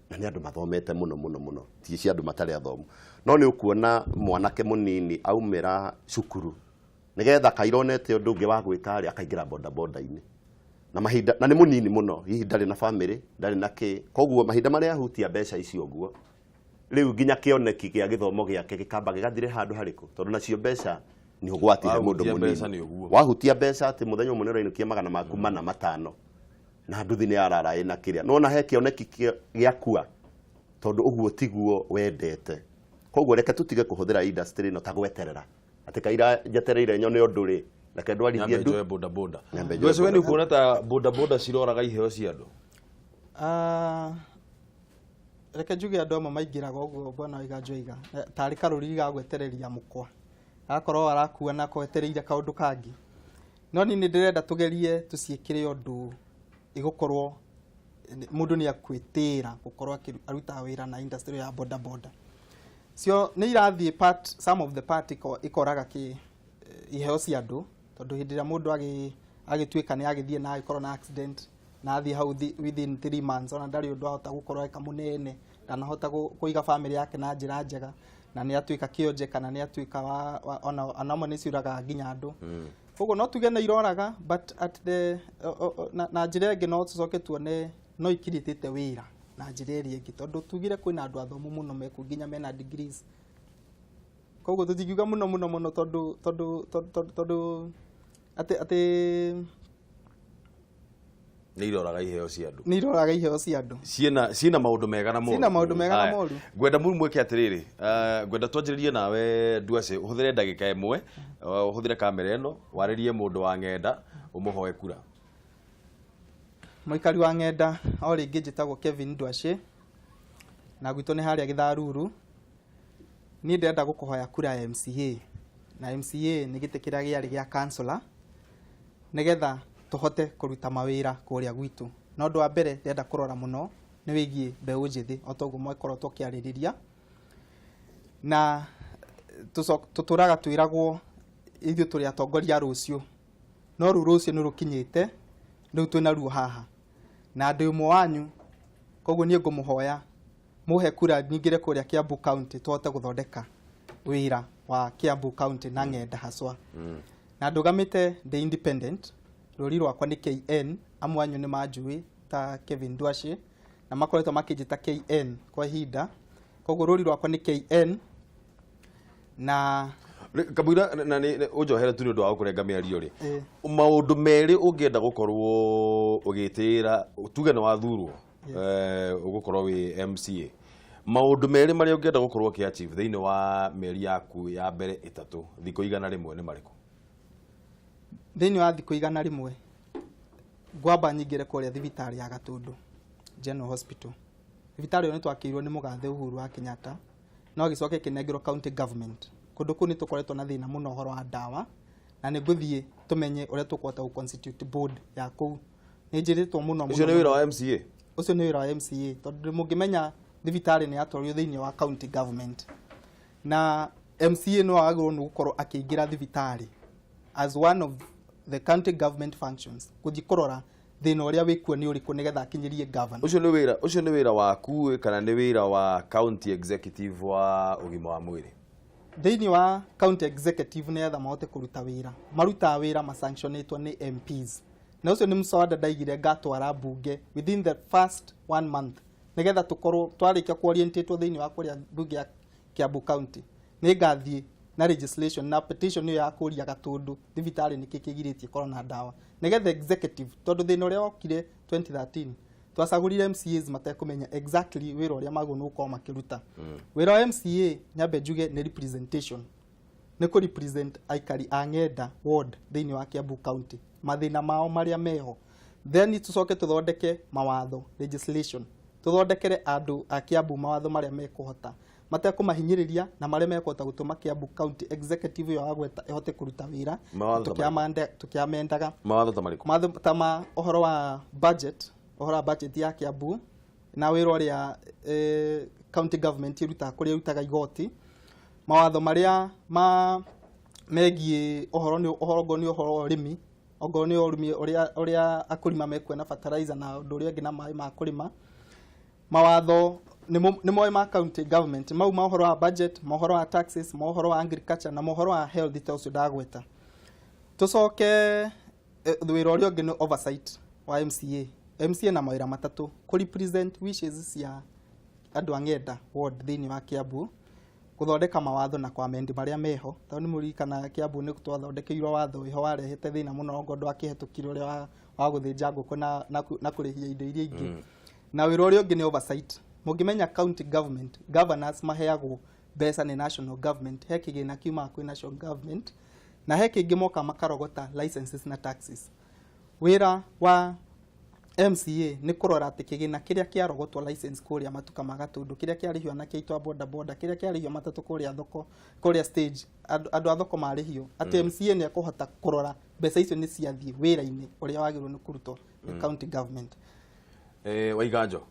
na nĩ andũ mathomete mũno mũno mũno, ti cia andũ matarĩ athomu. No nĩ ũkuona mwanake mũnini aumĩra cukuru, nĩgetha kaironete ũndũ ũngĩ wa gwĩka rĩ, akaingĩra boda boda-inĩ na mahinda, na nĩ mũnini mũno, hihi ndarĩ na family, ndarĩ na kĩ. Koguo mahinda marĩa ahutia mbeca icio ũguo, rĩu nginya kĩoneki gĩa gĩthomo gĩake gĩkamba gĩgathire handũ harĩkũ, tondũ nacio mbeca nĩ ũgwati he mũndũ Wahutia mbeca mũnini. Nĩ ũguo. Wahutia mbeca atĩ mũthenya ũmwe nĩ ũrainũkia magana maku mana matano na nduthi nĩ yarara ĩna kĩrĩa, nona he kĩoneki gĩakua, tondũ ũguo tiguo wendete. Koguo reke tũtige kũhũthĩra industry ĩno ta gweterera atĩ kaira njetereire nyone ũndũ rĩ, reke ndwarithie Nyambe ndu njoe boda boda. Nyambe njoe Ndweci, we nĩ boda. ũkuona ta boda boda ciroraga iheo cia andũ? Ah, reke njuge andũ amwe maingĩraga ũguo bwana Waiganjo aiga, tarĩ karũrigi ga gwetereria mũkwa, agakorwo arakua na kwetereire kaũndũ kangĩ. No niĩ nĩ ndĩrenda tũgerie tũciĩkĩre ũndũ ĩgũkorwo mũndũ nĩ akwĩtĩĩra gũkorwo arutaga wĩra na industry ya boda boda. Cio nĩ irathiĩ part, some of the part ikoraga kĩ iheo cia andũ, tondũ hĩndĩ ĩrĩa mũndũ agĩtuĩka nĩ agĩthiĩ na agĩkorwo na accident na athiĩ hau within 3 months, ona ndarĩ ũndũ ahota gũkorwo eka mũnene, ndanahota kũiga family yake na njĩra njega, na nĩ atuĩka kĩonje kana nĩ atuĩka wa ona amwe nĩ ciũragaga nginya andũ. Koguo no tuge nĩ iroraga, but at the o, na njĩra ĩngĩ no tũcoke tuone no ikirĩtĩte wĩra na njĩra ĩrĩa ĩngĩ, tondũ tugire kwĩna andũ athomu mũno mekuo, nginya mena degrees. Koguo tũtingiuga mũno mũno mũno, tondũ atĩ Nĩ iroraga iheo cia andũ. Nĩ iroraga iheo cia andũ. Ciĩna maũndũ mega na moru. Ciĩna maũndũ mega na Haya. moru. Ngwenda mũru mwĩke atĩrĩrĩ, ngwenda twanjĩrĩrie nawe Ndwacĩ, ũhũthĩre ndagĩka 1, ũhũthĩre kamera ĩno warĩrie mũndũ wa ng'enda, ũmũhoe kura. Mũikari wa ng'enda, o rĩngĩ njĩtagwo Kevin Ndwacĩ na gwitũ nĩ harĩa Gĩtharuru. Niĩ ndĩrenda gũkũhoya kura ya MCA, na MCA nĩ gĩtĩ kĩrĩa gĩarĩ gĩa councillor, nĩgetha tũhote kũruta mawĩra kũrĩa gwitũ. Na ũndũ wa mbere ndĩrenda kũrora mũno nĩ wĩgiĩ mbeũ njĩthĩ, o ta ũguo mwakorwo tũkĩarĩrĩria. Na tũtũraga twĩragwo ithuĩ tũrĩ atongoria a rũciũ, no rĩu rũciũ nĩ rũkinyĩte, rĩu twĩna ruo haha na ndĩ ũmwe wanyu. Koguo niĩ ngũmũhoya mũhe kura nyingĩre kũrĩa Kiambu County, tũhote gũthondeka wĩra wa Kiambu County na ng'enda haswa. Na ndũgamĩte ndĩ independent, rũri rwakwa nĩ KN. Amwe anyu nĩ manjũĩ ta Kevin Ndwacĩ na makoretwo makĩnjĩta KN kwa ihinda. Koguo rũri rwakwa nĩ KN na Kamũira na nĩ ũnjohere tu nĩ ũndũ wa gũkũrenga mĩario rĩ, maũndũ merĩ ũngĩenda gũkorwo ũgĩtĩĩra, tuge nĩ wathurwo, ũgũkorwo wĩ MCA, maũndũ merĩ marĩa ũngĩenda gũkorwo ũkĩ achieve thĩinĩ wa mĩeri yaku ya mbere 3, thikũ 100, nĩ marĩkũ? Thĩinĩ wa thikũ 100, ngwamba nyingĩre kũrĩa thibitarĩ ya Gatũndũ General Hospital. Thibitarĩ ĩyo nĩ twakĩirwo nĩ mũgathe Uhuru wa Kenyatta, no gĩcoke kĩnengerwo county government. Kũndũ kũu nĩ tũkoretwo na thĩna mũno ũhoro wa ndawa, na nĩ ngũthiĩ tũmenye ũrĩa tũkũhota gũ constitute board ya kũu. Nĩ njĩrĩtwo mũno ũcio mũno. Nĩ wĩra wa MCA? Ũcio nĩ wĩra wa MCA, tondũ mũngĩmenya thibitarĩ nĩ yatwarirwo thĩinĩ wa county government, na MCA no agĩrĩirwo nĩ gũkorwo akĩingĩra thibitarĩ as one of the county government functions, gũthiĩ kũrora Thĩna ũrĩa wĩkuo nĩ ũrĩkũ, nĩgetha akinyĩrie governor. Ũcio nĩ wĩra waku kana nĩ wĩra wa county executive wa ũgima wa mwĩrĩ? Thĩinĩ wa county executive, nĩgetha mahote kũruta wĩra, marutaga wĩra masanctionĩtwo nĩ MPs, na ũcio nĩ mswada ndaigire ngatwara mbunge within the first one month, nĩgetha tũkorwo twarĩkia kuorientatwo thĩinĩ wa kũrĩa mbunge ya Kiambu County. Nĩ ngathiĩ na legislation na petition ĩyo ya kũria Gatũndũ thibitarĩ nĩkĩ kĩgirĩtie korwo na ndawa, nĩgetha executive, tondũ thĩna ũrĩa wokire 2013, twacagũrire MCAs matekũmenya exactly wĩra ũrĩa magwo nĩ gũkorwo makĩruta. Wĩra wa MCA, nyambe njuge, nĩ representation, nĩ kũ represent aikari a Ng'enda ward thĩinĩ wa Kiambu County, mathĩna mao marĩa meho. Then tũcoke tũthondeke mawatho, legislation, tũthondekere andũ a Kiambu mawatho marĩa mekũhota matekũmahinyĩrĩria na marĩa mekũhota gũtũma Kiambu County Executive ĩyo wagweta ĩhote kũruta wĩra. Mawatho ta Tũkĩamendaga. Mawatho ta marĩkũ? Mawatho ta ma ũhoro wa budget, ũhoro wa budget ya Kiambu na wĩra ũrĩa county government ĩrutaga, kũrĩa ĩrutaga igoti, mawatho marĩa ma megiĩ ũhoro nĩ ũhoro, ongorwo nĩ ũhoro wa ũrĩmi, ongorwo nĩ ũrĩmi, ũrĩa akulima mekuona fertilizer na ũndũ ũrĩa ũngĩ na maĩ ma kũrĩma. Mawatho nĩ moĩ ma county government mau, ma ũhoro wa budget, ma ũhoro wa taxes, ma ũhoro wa agriculture na ma ũhoro wa health ta ũcio ndagweta. Tũcoke wĩra ũrĩa ũngĩ nĩ oversight wa MCA. MCA na mawĩra matatũ: kũ represent wishes cia andũ a Ng'enda ward thĩinĩ wa Kiambu, gũthondeka mawatho na kwamendi marĩa meho, tondũ nĩ mũririkanaga Kiambu nĩ twathondekeirwo watho wĩho warehete thĩna mũno ongo ndwakĩhetũkire, ũrĩa wa gũthĩnja ngũkũ na kũrĩhia indo iria ingĩ. Na wĩra ũrĩa ũngĩ nĩ oversight. Mũngĩmenya county government governors maheagwo mbeca nĩ national government, he kĩgĩna kiumaga kwĩ national government, na he kĩngĩ moka makarogota licenses na taxes. Wĩra wa MCA nĩ kũrora atĩ kĩgĩna kĩrĩa kĩarogotwo license kũrĩa matuka ma Gatũndũ, kĩrĩa kĩarĩhio anake aitũ a boda boda, kĩrĩa kĩarĩhio matatũ kũrĩa thoko, kũrĩa stage, andũ a thoko marĩhio, atĩ MCA nĩ ekũhota kũrora mbeca icio nĩ ciathiĩ wĩra-inĩ ũrĩa wagĩrĩirwo nĩ kũrutwo nĩ county government. Waiganjo,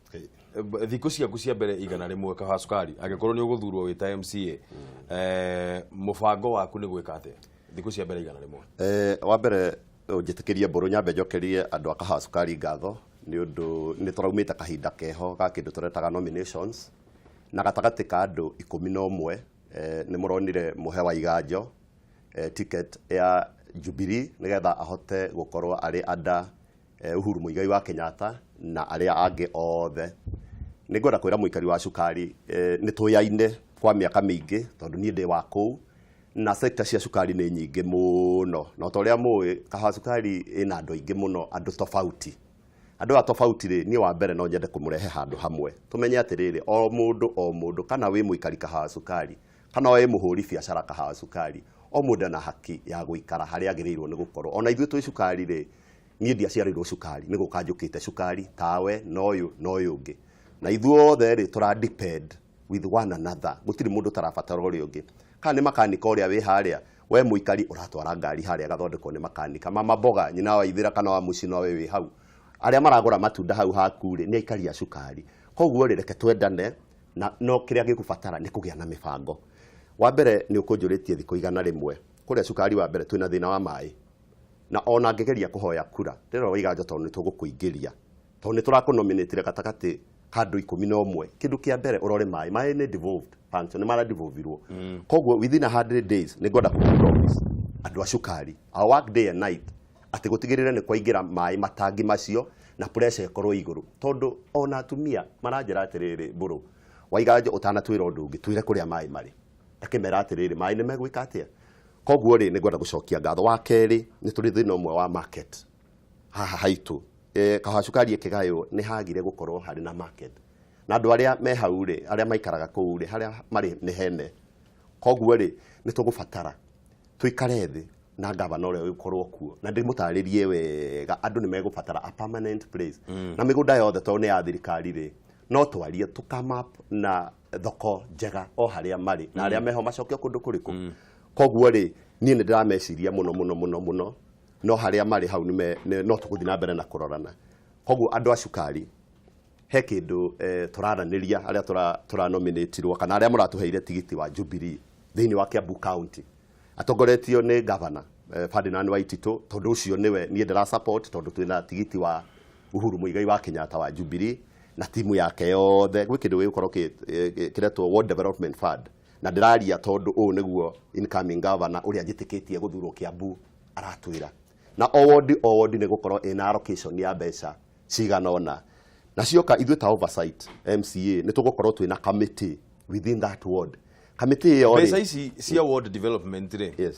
thikũ ciaku cia mbere 100 Kahawa Cukari, angĩkorwo nĩ ũgũthurwo wĩ ta MCA, mũbango waku nĩ gwĩka atĩa thikũ cia mbere 100? Wa mbere, ũnjĩtĩkĩrie, Mbũrũ, nyambe njokerie andũ a Kahawa Cukari ngatho, nĩ ũndũ nĩ tũraumĩte kahinda keho ga kĩndũ tũretaga nominations, na gatagatĩ ka andũ 11 nĩ mũronire mũhe wa Iganjo ticket ya Jubilee, nĩgetha ahote gũkorwo arĩ anda Uhuru Muigai wa Kenyatta na arĩa angĩ othe. Nĩ ngwenda kwĩra mũikari wa cukari nĩ tũyaine kwa mĩaka mĩingĩ, tondũ niĩ ndĩ wa kũu na sector cia cukari nĩ nyingĩ mũno, na ta ũrĩa mũĩ, Kahawa Cukari ĩna andũ aingĩ mũno, andũ tofauti. Andũ aya tofauti rĩ, niĩ wa mbere no nyende kũmũrehe handũ hamwe, tũmenye atĩrĩrĩ, o mũndũ o mũndũ, kana wĩ mũikari Kahawa Cukari kana wĩ mũhũri biacara Kahawa Cukari, o mũndũ ena haki ya gũikara harĩa agĩrĩirwo nĩ gũkorwo. Ona ithuĩ twĩ cukari rĩ, niĩ ndiaciarĩirwo cukari, nĩ gũka njũkĩte cukari tawe na ũyũ na ũyũ ũngĩ, na ithuothe rĩ, tũra depend with one another. Gũtirĩ mũndũ ũtarabatara ũrĩa ũngĩ, kana nĩ makanika ũrĩa wĩ harĩa, we mũikari ũratwara ngari harĩa gathondekwo nĩ makanika, mama mboga, nyina wa ithĩra kana wa mũciĩ nowe wĩ hau, arĩa maragũra matunda hau haku rĩ, nĩ aikari a cukari. Koguo rĩ, reke twendane, na no kĩrĩa gĩkũbatara nĩ kũgĩa na mĩbango. Wa mbere, nĩ ũkũnjũrĩtie thikũ 100 kũrĩa cukari, wa mbere twĩna thĩna wa maĩ, na ona ngĩgeria kũhoya kura ndĩrora Waiganjo, tondũ nĩ tũgũkũingĩria, tondũ nĩ tũrakũnominatire gatagatĩ ka andũ 11, kĩndũ kĩa mbere ũrore maĩ. Maĩ nĩ devolved function, nĩ mara devolvirwo. Koguo within 100 days nĩ ngwenda kũ promise andũ a cukari I work day and night atĩ gũtigĩrĩre nĩ kwaingĩra maĩ matangi macio na pressure ĩkorwo igũrũ, tondũ ona atumia maranjĩra atĩrĩrĩ, "Mbũrũ Waiganjo, ũtanatwĩra ũndũ ũngĩ, twĩre kũrĩa maĩ marĩ." Ndakĩmera atĩrĩrĩ, maĩ nĩ megwĩka atĩa? Koguo rĩ, nĩ ngwenda gũcokia ngatho. Wa kerĩ, nĩ tũrĩ thĩna ũmwe wa market haha haitũ. Kahawa Cukari ĩkĩgaywo nĩ hagire gũkorwo harĩ na market, na andũ arĩa me hau rĩ, arĩa maikaraga kũu rĩ, harĩa marĩ nĩ hene. Koguo rĩ, nĩ tũgũbatara tũikare thĩ na gavana ũrĩa ũgũkorwo kuo na ndĩmũtarĩrie wega andũ nĩ megũbatara a permanent place, na mĩgũnda yothe tondũ nĩ ya thirikari rĩ, no twarie tũ come up na thoko njega o harĩa marĩ, na arĩa meho macokio kũndũ kũrĩkũ. Koguo rĩ, niĩ nĩ ndĩrameciria mũno mũno mũno mũno, no harĩa marĩ hau no tũgũthiĩ na mbere na kũrorana. Koguo andũ a cukari, he kĩndũ tũraranĩria, arĩa tũranominatirwo kana arĩa mũratũheire tigiti wa Jubilee thĩinĩ wa Kiambu County, atongoretio nĩ governor Ferdinand Waititu, tondũ ũcio nĩwe niĩ ndĩra support, tondũ twĩna tigiti wa Uhuru Muigai wa Kenyatta wa Jubilee na timu yake yothe. Gwĩ kĩndũ gĩgũkorwo kĩretwo Ward Development Fund, na ndĩraria tondũ ũũ nĩguo incoming governor ũrĩa njĩtĩkĩtie gũthurwo Kiambu aratwĩra. Na o ward, o ward nĩ gũkorwo ĩna allocation ya mbeca cigana ũna, na cioka ithuĩ ta oversight MCA nĩ tũgũkorwo twĩna committee within that ward. Kamĩtĩ ĩyo Mbeca rĩ ici cia ward development rĩ,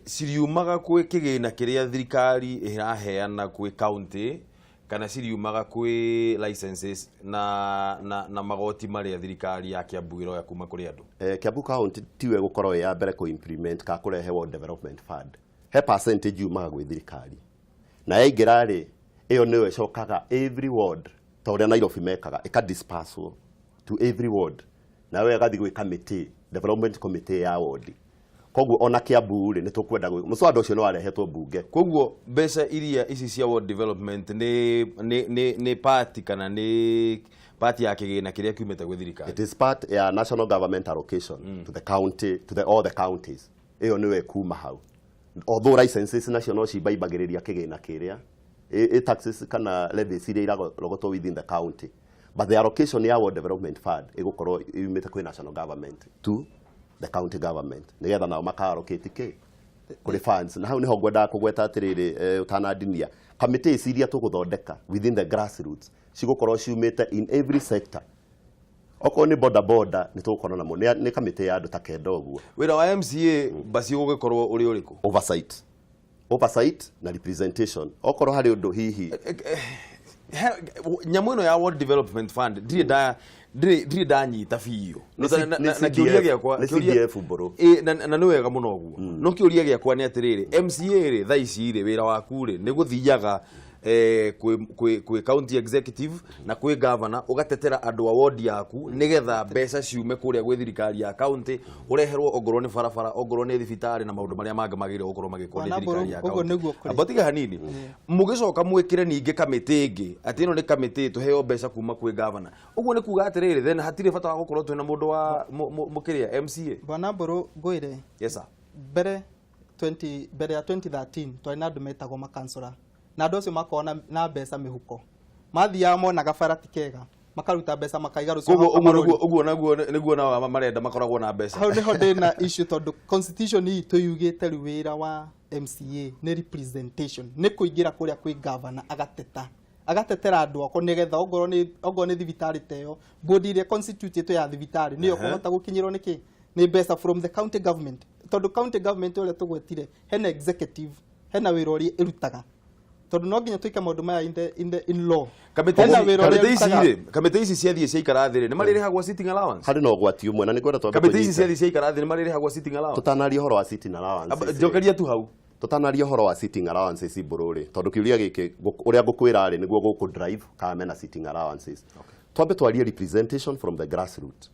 ciriumaga kwĩ kĩgĩna kĩrĩa thirikari ĩraheana kwĩ county, kana ciriumaga kwĩ licenses na magoti marĩa thirikari ya Kiambu ĩroya kuma kũrĩ andũ? Kiambu County tiwe gũkorwo ĩ ya mbere kũ implement ka kũrehe Ward Development Fund. He percentage yumaga gwĩ thirikari, na yaingĩra rĩ, ĩyo nĩyo ĩcokaga every ward, ta ũrĩa Nairobi mekaga, ĩka disperse to every ward, nayo ĩgathiĩ gwĩ committee, development committee ya ward. Koguo ona Kiambu rĩ, nĩ tũkwenda mũswada ũcio nĩ warehetwo mbunge. Koguo mbeca iria ici cia ward development nĩ part, kana nĩ part ya kĩgĩna kĩrĩa kiumĩte gwĩ thirikari? It is part ya national government allocation to the county, to the all the counties. Ĩyo nĩyo ĩkuma hau, although licenses nacio no cimbaimbagĩrĩria kĩgĩna kĩrĩa ĩ taxes kana levies iria irarogotwo within the county, but the allocation ya Ward Development Fund ĩgũkorwo yumĩte kwĩ national government to the county government, nĩgetha nao maka allocate kĩ kũrĩ funds. Na hau nĩho ngwendaga kũgweta atĩrĩrĩ, ũtanandinia, kamĩtĩ ici iria tũgũthondeka within the grassroots cigũkorwo ciumĩte in every sector. Okorwo nĩ boda boda, nĩ tũgũkorwo namo, nĩ kamĩtĩ ya andũ ta 9 ũguo. Wĩra wa MCA basi ũgũgĩkorwo ũrĩ ũrĩkũ? Oversight na representation, okorwo harĩ ũndũ hihi. Nyamũ ĩno ya Ward Development Fund ndirĩ ndanyita biũ. Nĩ Na kĩũria CDF, gĩakwa nĩ CDF mbũrũ. Ĩ, na nĩ wega mũno ũguo, no kĩũria gĩakwa nĩ atĩrĩrĩ, MCA rĩ, thaa ici rĩ, wĩra waku rĩ, nĩ gũthiaga kwĩ county executive na kwĩ governor, ũgatetera andũ a ward yaku nĩgetha mbeca ciume kũrĩa gwĩ thirikari ya county, ũreherwo ongorwo nĩ barabara, ongorwo nĩ thibitarĩ na maũndũ marĩa mangĩ magĩrĩire gũkorwo magĩkwo nĩ Bwana thirikari ya Mbũrũ, ũguo county. nĩguo kũrĩ. Amba tiga hanini, mũgĩcoka mwĩkĩre ningĩ kamĩtĩ ĩngĩ atĩ ĩno nĩ kamĩtĩ tũheo mbeca kuma kwĩ governor. Ũguo nĩ kuga atĩrĩrĩ, then hatirĩ bata wa gũkorwo twĩna mũndũ wa mũkĩrĩa MCA? Bwana Mbũrũ, ngwĩre. Yes sir. Mbere 20 mbere ya 2013 twarĩ na andũ metagwo makansora, na andũ acio makoragwo na mbeca mĩhuko, mathiaga monaga bara ti kega, makaruta mbeca makaiga rũciũ Koguo magoka ũguo marori. Ũguo naguo nĩguo nao marenda makoragwo na mbeca. Hau nĩho ndĩna issue, tondũ constitution itũ yugĩte rĩu wĩra wa MCA nĩ representation, nĩ kũingĩra kũrĩa kwĩ governor, agateta, agatetera andũ akwa, nĩgetha ongorwo nĩ thibitarĩ ta ĩyo, board ĩrĩa constitute ya thibitarĩ nĩyo kũhota gũkinyĩrwo nĩ kĩ, nĩ mbeca from the county government, tondũ county government ũrĩa tũgwetire hena executive, hena wĩra ũrĩa ĩrutaga, tondũ no nginya twĩke maũndũ maya in law. Kamĩtĩ Hena ici wĩra ũrĩa kamĩtĩ ici ĩrutaga. rĩ, kamĩtĩ ici ciathiĩ ciaikara thĩ rĩ, nĩ marĩrĩhagwo sitting allowance? Harĩ na ũgwati ũmwe na nĩ ngwenda twambe Kamĩtĩ ici tũnyite. ciathiĩ ciaikara thĩ, nĩ marĩrĩhagwo sitting allowance? Tũtanaria ũhoro wa sitting allowance, Njokeria tu hau. Tũtanaria ũhoro wa sitting allowances mbũrũ rĩ, tondũ kĩũria gĩkĩ ũrĩa ngũkwĩra rĩ, nĩguo gũkũ drive kana mena sitting allowances, twambe twarie representation from the grassroots.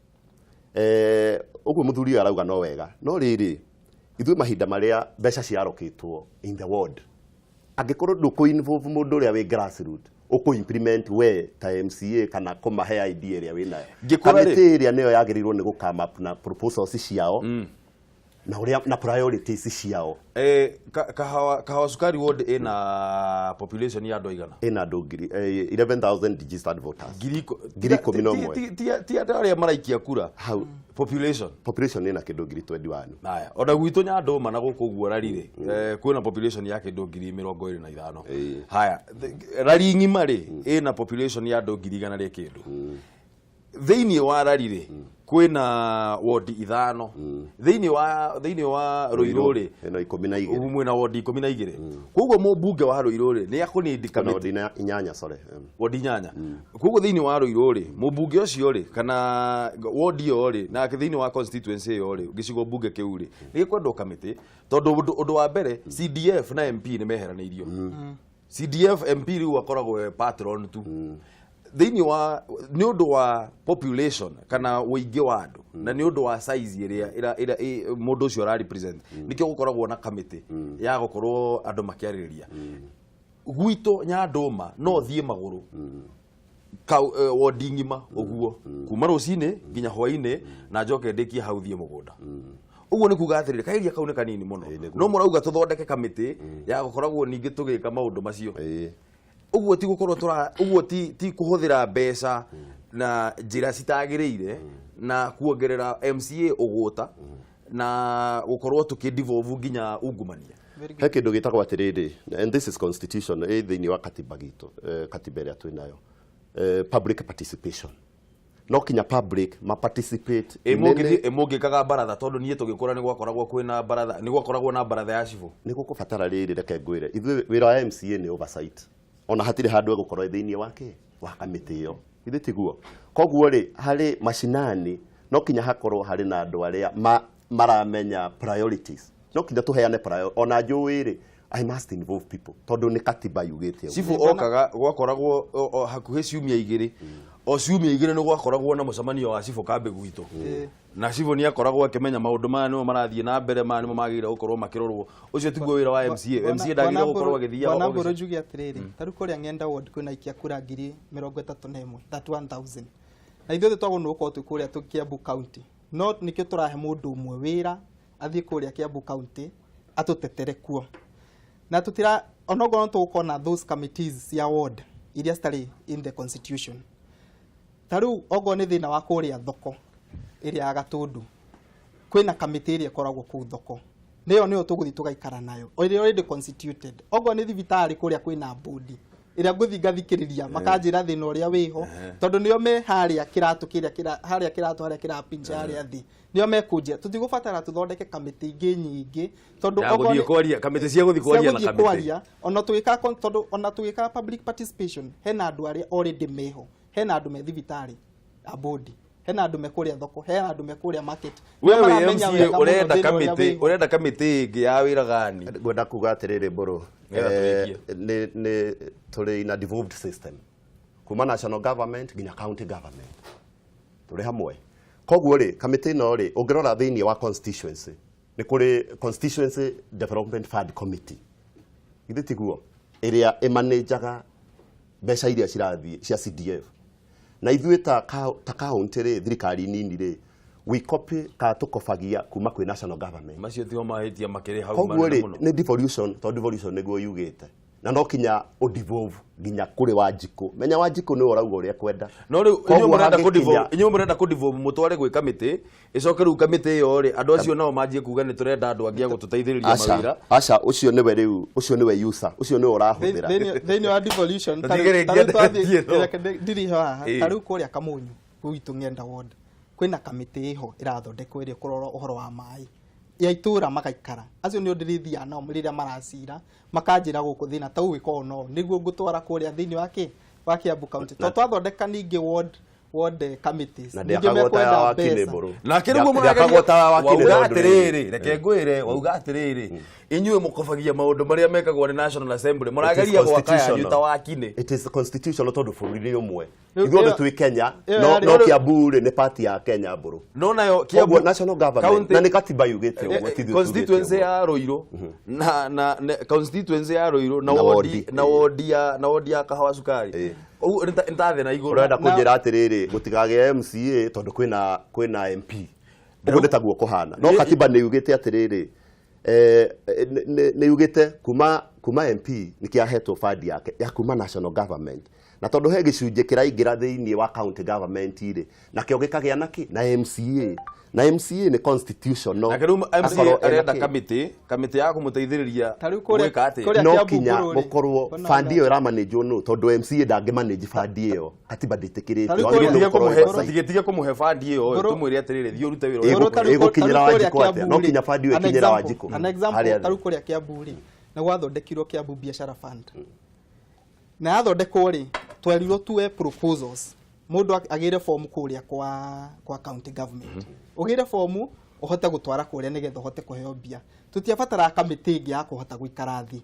Ũguo mũthuri ũyũ arauga no wega, no rĩrĩ, ithuĩ mahinda marĩa mbeca ciarokĩtwo in the ward, angĩkorwo ndũkũ involve mũndũ ũrĩa wĩ grassroot, ũkũ implement we ta MCA kana kũmahe idea ĩrĩa wĩnayo. Ngĩkwĩra rĩ- Kamĩtĩ ĩrĩa nĩyo yagĩrĩirwo nĩ gũ come up na proposals ciao na ũrĩa na priorities ciao. Kahawa Sukari ward ĩna population ya andũ aigana? Ĩna andũ 11,000 registered voters. 11,000. Ti andũ arĩa maraikia kura. Hau. Population. Population ĩna kĩndũ 21,000. Haya, ona gwitũ Nyandũma na gũkũ ũguo rari rĩ, kwĩna population ya kĩndũ 25,000. Haya, rari ng'ima rĩ, ĩna population ya andũ 100,000 rĩ kĩndũ. Thĩinĩ wa rari rĩ, kwĩna wodi 5. Thĩinĩ wa Rũirũ rĩ, ĩno 12. Mwĩna wodi 12. Koguo mũmbunge wa Rũirũ rĩ, nĩ akũnindi Kana kamĩtĩ wodi 8, sorry. Wodi 8. Koguo thĩinĩ wa Rũirũ rĩ, mũmbunge ũcio rĩ, kana wodi ĩyo rĩ, na thĩinĩ wa constituency ĩyo rĩ, gĩcigo mbunge kĩu rĩ, nĩ gĩkwendwo kamĩtĩ, tondũ ũndũ wa mbere, CDF na MP nĩ meheranĩirio. CDF MP rĩu akoragwo e patron tu thĩinĩ wa, nĩ ũndũ wa population kana ũingĩ wa andũ, na nĩ ũndũ wa size ĩrĩa mũndũ ũcio ara represent, nĩkĩo gũkoragwo na kamĩtĩ ya gũkorwo andũ makĩarĩrĩria. Gwitũ Nyandũma no thiĩ magũrũ wodi ng'ima ũguo kuma rũcinĩ nginya hwainĩ, na njoke ndĩkie hau thiĩ mũgũnda. Ũguo nĩ kuga atĩrĩrĩ, kaĩria kau nĩ kanini mũno. Ĩĩ, nĩguo. No mũrauga tũthondeke kamĩtĩ ya gũkoragwo ningĩ tũgĩka maũndũ macio. Ũguo ti gũkorwo tũra ũguo ti kũhũthĩra mbeca na njĩra citagĩrĩire na kuongerera MCA ũgũta na gũkorwo tũkĩ devolve nginya ungumania. He kĩndũ gĩtagwo atĩrĩrĩ, and this is constitution ĩ thĩinĩ wa katiba gitũ, katiba ĩrĩa twĩ nayo, public participation. No kinya public ma participate. Ĩ mũngĩkaga baratha, tondũ niĩ tũgĩkũra nĩ gwakoragwo kwĩna baratha, nĩ gwakoragwo na baratha ya cibũ. Nĩ gũkũbatara rĩrĩ, reke ngwĩre, ithuĩ wĩra wa MCA nĩ oversight, ona hatirĩ handũ egũkorwo thĩinĩ wake wa kamĩtĩ ĩyo, ithuĩ tiguo. Koguo rĩ, harĩ macinani no kinya hakorwo harĩ na andũ arĩa maramenya priorities, no kinya tũheane ona njũĩ rĩ, I must involve people tondũ nĩ katiba yugĩte ũguo. Cibũ okaga gwakoragwo hakuhĩ ciumia 2, o ciumia 2 nĩ gwakoragwo na mũcemanio wa cibũ kambĩ gwitũ, na cibũ nĩ akoragwo akĩmenya maũndũ maya nĩmo marathiĩ na mbere, maya nĩmo magĩrĩire gũkorwo makĩrorwo. Ũcio tiguo wĩra wa MCA. MCA ndagĩrĩire gũkorwo agĩthiaga Bwana Mbũrũ, njuge atĩrĩrĩ, ta rĩu kũrĩa Ng'enda ward kwĩna aikia kura 31,000, 31,000, na ithuothe twagwo nĩ gũkorwo twĩ kũrĩa tũ Kiambu County, no nĩkĩo tũrahe mũndũ ũmwe wĩra athiĩ kũrĩa Kiambu County atũtetere kuo, na tutira onokorwo tũgũkorwo na those committees cia ward iria citarĩ in the constitution. Ta rĩu okorwo nĩ thĩna wa kũrĩa thoko ĩrĩa ya Gatũndũ, kwĩna kamĩtĩ ĩrĩa ĩkoragwo kũu thoko, nĩyo nĩyo tũgũthiĩ tũgaikara nayo, ĩrĩa already constituted. Okorwo nĩ thibitarĩ kũrĩa kwĩna bodi ĩrĩa ngũthiĩ ngathikĩrĩria, makanjĩra thĩna ũrĩa wĩho, tondũ nĩo me harĩa kĩratũ kĩrĩa harĩa kĩratũ harĩa kĩrapinja harĩa thĩ, nĩo mekũnjĩra. Tũtigũbatara tũthondeke kamĩtĩ ingĩ nyingĩ, tondũ Ya okorwo gũthiĩ kwaria, kamĩtĩ cia gũthiĩ kwaria na cia gũthiĩ kamĩtĩ. Kwaria ona tũgĩka tondũ ona tũgĩka public participation, hena andũ arĩa already meho, hena andũ me thibitarĩ a bodi, hena andũ me kũrĩa thoko, hena andũ me kũrĩa market. We Nĩo wĩ maramenya MCA wega mũno ũrenda thĩna ũrĩa kamĩtĩ wĩho. Ũrenda kamĩtĩ ĩngĩ ya wĩra gani? Ngwenda kuga atĩrĩrĩ, Mbũrũ, Nĩgetha tũrĩkie. Nĩ tũrĩ in a devolved system kuma national government nginya county government, tũrĩ hamwe. Koguo rĩ, kamĩtĩ ĩno rĩ, ũngĩrora thĩinĩ wa constituency nĩ kũrĩ Constituency Development Fund Committee, githĩ tiguo, ĩrĩa ĩmanĩnjaga mbeca iria cirathiĩ cia CDF. Na ithuĩ ta county rĩ, thirikari nini rĩ, we copy ka tũkobagia kuma kwĩ national government. Macio tiho mahĩtia makĩrĩ hau Koguo manene rĩ, mũno. Nĩ devolution, tondũ devolution nĩguo yugĩte, na no kinya ũdevolve nginya kũrĩ Wanjikũ. Menya Wanjikũ nĩwe ũrauga ũrĩa kwenda. No rĩu inyuĩ Koguo mũrenda hangĩkinya- inyuĩ mũrenda kũdevolve mũtware gwĩ kamĩtĩ, ĩcoke rĩu kamĩtĩ ĩyo rĩ, andũ acio nao manjie kuga nĩ tũrenda andũ angĩ a gũtũteithĩrĩria Aca mawĩra. Aca, ũcio nĩwe rĩu, ũcio nĩwe user, ũcio nĩwe ũrahũthĩra. Thĩinĩ wa devolution, Tũtige rĩngĩ ta rĩu twathiĩ- ndeto ĩno. reke ndiriho haha. Ta rĩu kũrĩa Kamunyu gwitũ Ng'enda ward kwĩna kamĩtĩ ĩho ĩrathondekwo ĩrĩa ĩkũrora ũhoro wa maĩ ya itũra, magaikara acio nĩo ndĩrĩthiaga nao rĩrĩa maracira, makanjĩra gũkũ thĩna ta ũũ wĩka no nĩguo ngũtwara kũrĩa thĩinĩ wa kĩ wa Kiambu County, tondũ twathondeka ningĩ ward committees Na ningĩ ndĩakagwo ta ya mekwenda wakini, mbeca. Mbũrũ. Nake rĩguo Ndĩakagwo ta ya wakini wauga tondũ rĩrĩ. atĩrĩrĩ, reke ngwĩre, wauga atĩrĩrĩ, inyuĩ mũkobagia maũndũ marĩa mekagwo nĩ National Assembly, mũrageria gwaka yanyu ta wakini. It is constitutional tondũ bũrũri nĩ ũmwe. Rĩu Ithuothe ĩyo- twĩ Kenya, ĩyo no yarĩ- no Kiambu rĩ, nĩ part ya Kenya, Mbũrũ. No nayo Koguo national government na nĩ katiba yugĩte ũguo, ti ithuĩ tugĩte constituency ũguo. ya Ruiru na constituency ya Ruiru na Na wodi wodi. na wodi ya Kahawa Sukari, ũguo nĩ ta thĩ na igũrũ. Ũrenda kũnjĩra atĩrĩrĩ, gũtikagĩa MCA tondũ kwĩna MP? Ũguo nĩ taguo kũhana, no katiba nĩ yugĩte atĩrĩrĩ, nĩ yugĩte kuma MP nĩ kĩahetwo fund yake ya kuma national government, na tondũ he gĩcunjĩ kĩraingĩra thĩinĩ wa county government rĩ, nakĩo gĩkagĩa na kĩ na MCA, na MCA nĩ constitutional. Nake rĩu Akorwo MCA ena arenda kĩ. kamĩtĩ ya kũmũteithĩrĩria Ta rĩu kũrĩa- gwĩka atĩa? kũrĩa No Kiambu kinya Mbũrũ rĩ, gũkorwo Bwana fund Bwana. ĩyo ĩramanĩnjwo nũ, tondũ MCA ndangĩmanĩnji fund ĩyo, katiba ndĩtĩkĩrĩte. Ta rĩu Wagĩrĩirwo Tige gũkorwo kũmũhe oversight. tige kũmũhe fund ĩyo, Mbũrũ- tũmwĩre atĩrĩrĩ, thiĩ ũrute wĩra Ĩgũ- ũrĩa. Mbũrũ ta rĩu ĩgũkinyĩra ta rĩu kũrĩa Wanjikũ atĩa? No Kiambu rĩ, kinya fund ĩyo an ĩkinyĩra example- Wanjikũ. an example, Harĩa ta rĩu thĩ. kũrĩa Kiambu rĩ, nĩ gwathondekirwo Kiambu Biashara Fund, na yathondekwo rĩ, twerirwo tuwe proposals, mũndũ agĩre fomu kũrĩa kwa county government, ũgĩre fomu ũhote gũtwara kũrĩa nĩgetha ũhote kũheo mbia. Tũtiabataraga kamĩtĩ ĩngĩ ya kũhota gũikara thĩ,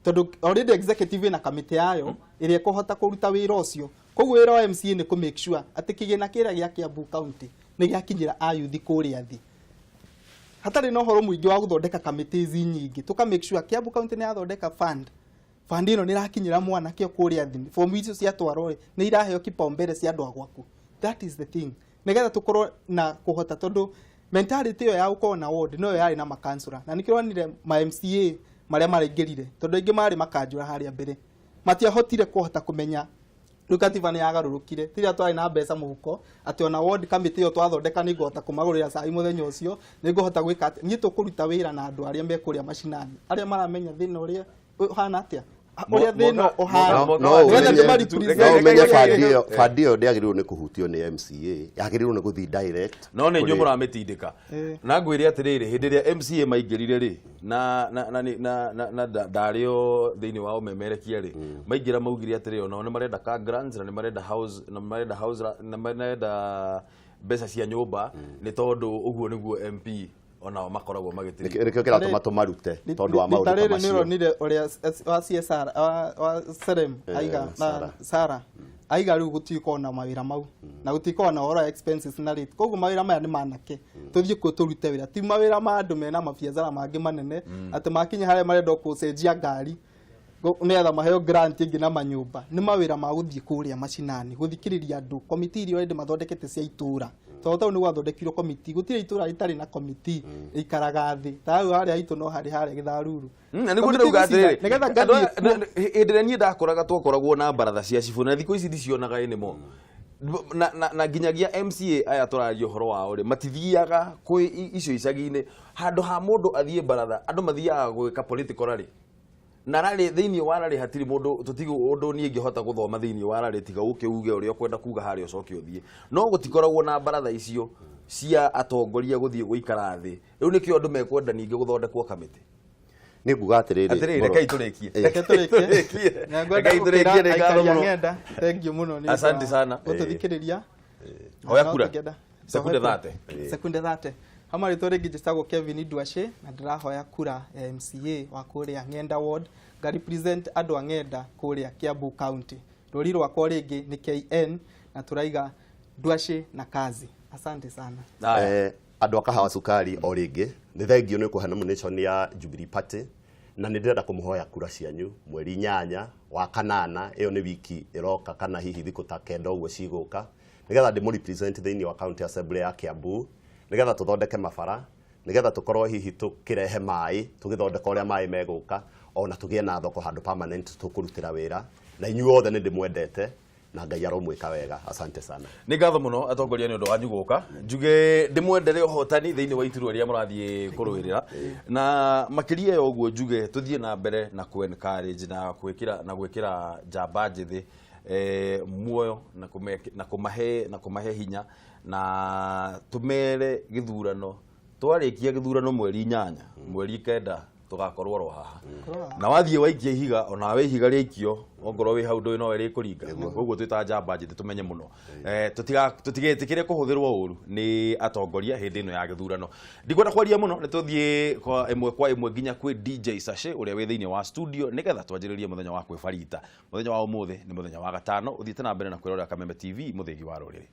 tondũ already executive ĩna kamĩtĩ yayo ĩrĩa ĩkũhota kũruta wĩra ũcio. Koguo wĩra wa MCA nĩ kũ make sure atĩ kĩgĩna kĩrĩa gĩa Kiambu County nĩ gĩakinyĩra ayuthi kũrĩa thĩ, hatarĩ na ũhoro mũingĩ wa gũthondeka kamĩtĩ ici nyingĩ. Tũka make sure Kiambu County nĩ yathondeka fund ĩno nĩ ĩrakinyĩra mwanake o kũrĩa thĩ, fomu icio ciatwarwo rĩ, nĩ iraheo kipaumbele cia andũ a gwaku. That is the thing, nĩgetha tũkorwo na kũhota, tondũ mentality ĩyo ya gũkorwo na ward noyo yarĩ na makansula, na nĩkĩo wonire ma MCA marĩa maraingĩrire, tondũ aingĩ marĩ makanjũra harĩa mbere. Matiahotire kũhota kũmenya rĩu katiba nĩ yagarũrũkire. Tiria twarĩ na mbeca mũhuko atĩ ona ward committee ĩyo twathondeka nĩ ngũhota kũmagũrĩra cai mũthenya ũcio, nĩ ngũhota gwĩka atĩ niĩ tũkũruta wĩra na andũ arĩa me kũrĩa macinani, arĩa maramenya thĩna ũrĩa ũhana atĩa, ũrĩa thĩna ũhana. No Nĩgetha ũmenye ndĩma-represent. no ũmenye bandi ĩyo, bandi ĩyo ndĩagĩrĩirwo nĩ kũhutio nĩ MCA, yagĩrĩirwo nĩ gũthiĩ direct. No nĩ inyuĩ kũrĩ- mũramĩtindĩka. Na ngwĩre atĩrĩrĩ, hĩndĩ ĩrĩa MCA maingĩrire rĩ, na na na na na na ndarĩ o thĩinĩ wa ũmemerekia rĩ, maingĩra maugire atĩrĩ, onao nĩ marenda ka grants na nĩ marenda house na marenda house na marenda mbeca cia nyũmba, nĩ tondũ ũguo nĩguo MP onao makoragwo magĩtĩrĩ. Nĩkĩo kĩratũma tũmarute tondũ wa maũndũ Rita ta rĩrĩ nĩ macio. ũronire ũrĩa wa CSR wa Serem aiga na Sarah. Sara aiga rĩu gũtikorwo na mawĩra mau na gũtikorwo na ũhoro wa expenses na rate. Koguo mawĩra maya nĩ manake tũthiĩ kuo tũrute wĩra, ti mawĩra ma andũ mena mabiacara mangĩ manene atĩ makinya harĩa marenda gũcenjia ngari nĩgetha maheo grant ĩngĩ na manyũmba. Nĩ mawĩra ma gũthiĩ kũrĩa macinani gũthikĩrĩria andũ, komiti iria already mathondekete cia itũra, tondũ tau nĩ gwathondekirwo komiti, gũtirĩ itũra rĩtarĩ na komiti ĩikaraga thĩ ta hau harĩa haitũ, no harĩ harĩa Gĩtharuru. Na nĩguo Komiti ndĩrauga atĩrĩrĩ, nĩgetha andũ ngathiĩ aya- kuo. Hĩndĩ ĩrĩa niĩ ndakoraga twakoragwo na baratha cia cibũ, na thikũ ici ndicionaga anymore, na nginyagia MCA aya tũraria ũhoro wao rĩ, matithiaga kwĩ icio icagi-inĩ. Handũ ha mũndũ athiĩ baratha, andũ mathiaga gwĩka political rally na rally. Thĩinĩ wa rally hatirĩ mũndũ tũtigo ũndũ niĩ ingĩhota gũthoma thĩinĩ wa rally tiga ũke uge ũrĩa ũkwenda kuga harĩa ũcoke ũthiĩ. No gũtikoragwo na baratha icio cia atongoria gũthiĩ gũikara thĩ. Rĩu nĩkĩo andũ mekwenda ningĩ gũthondekwo kamĩtĩ. Nĩ nguga atĩrĩrĩ, Atĩrĩrĩ, Mbũrũ. rekei tũrĩkie. Reke tũrĩkie. Tũrĩkie. Na ngwenda Rekei tũrĩkie, gũkĩra nĩ ngatho aikari a mũno. ng'enda thank you mũno nĩ ũndũ Asante wa sana. gũtũthikĩrĩria. Hoya No kura. Sekunde 30. Sekunde 30. Hama rĩtwa rĩngĩ njĩtagwo Kevin Ndwashe na ndĩrahoya kura ya MCA wa kũrĩa Ng'enda ward, nga represent andũ a Ng'enda kũrĩa Kiambu County. Rũri rwakwa rĩngĩ nĩ KN na tũraiga Ndwashe na kazi. Asante sana. Haya. Andũ a Kahawa Cukari, o rĩngĩ nĩ thengio nĩ kũhe nomination ya Jubilee Party, na nĩ ndĩrenda kũmũhoya kura cianyu mweri 8 wa kanana. Ĩyo nĩ wiki ĩroka kana hihi thikũ ta 9 ũguo cigũka, nĩgetha ndĩmũ represent thĩinĩ wa county assembly ya Kiambu, nĩgetha tũthondeke mabara, nĩgetha tũkorwo hihi tũkĩrehe maĩ, tũgĩthondeka ũrĩa maĩ megũka, ona tũgĩe na thoko handũ permanent tũkũrutĩra wĩra. Na inyuĩ othe nĩ ndĩmwendete na Ngai aromwĩka wega. Asante sana. Nĩ ngatho mũno atongoria nĩ ũndũ wanyu gũka. Njuge ndĩmwendere ũhotani thĩinĩ wa iturwa rĩrĩa mũrathiĩ kũrũĩrĩra, na makĩria ya ũguo njuge tũthiĩ na mbere na kũ encourage na gwĩkĩra njamba njĩthĩ muoyo na kũmahe hinya, na tũmere gĩthurano twarĩkia gĩthurano mweri 8, mweri 9 tũgakorwo oro haha. Na wathiĩ waikia ihiga, onawe ihiga rĩaikio, ongorwo wĩ hau ndũĩ nowe rĩkũringa. Koguo twĩ ta njamba njĩthĩ tũmenye mũno, tũtigetĩkĩre kũhũthĩrwo ũru nĩ atongoria hĩndĩ ĩno ya gĩthurano. Ndikwenda kwaria mũno, nĩ tũthiĩ kwa ĩmwe kwa ĩmwe nginya kwĩ DJ Sashe ũrĩa wĩ thĩinĩ wa studio, nĩgetha twanjĩrĩrie mũthenya wa kwĩbarita. Mũthenya wa ũmũthĩ nĩ mũthenya wa gatano. Ũthiĩte na mbere na kwĩrorera Kameme TV, mũthĩgi wa rũrĩrĩ.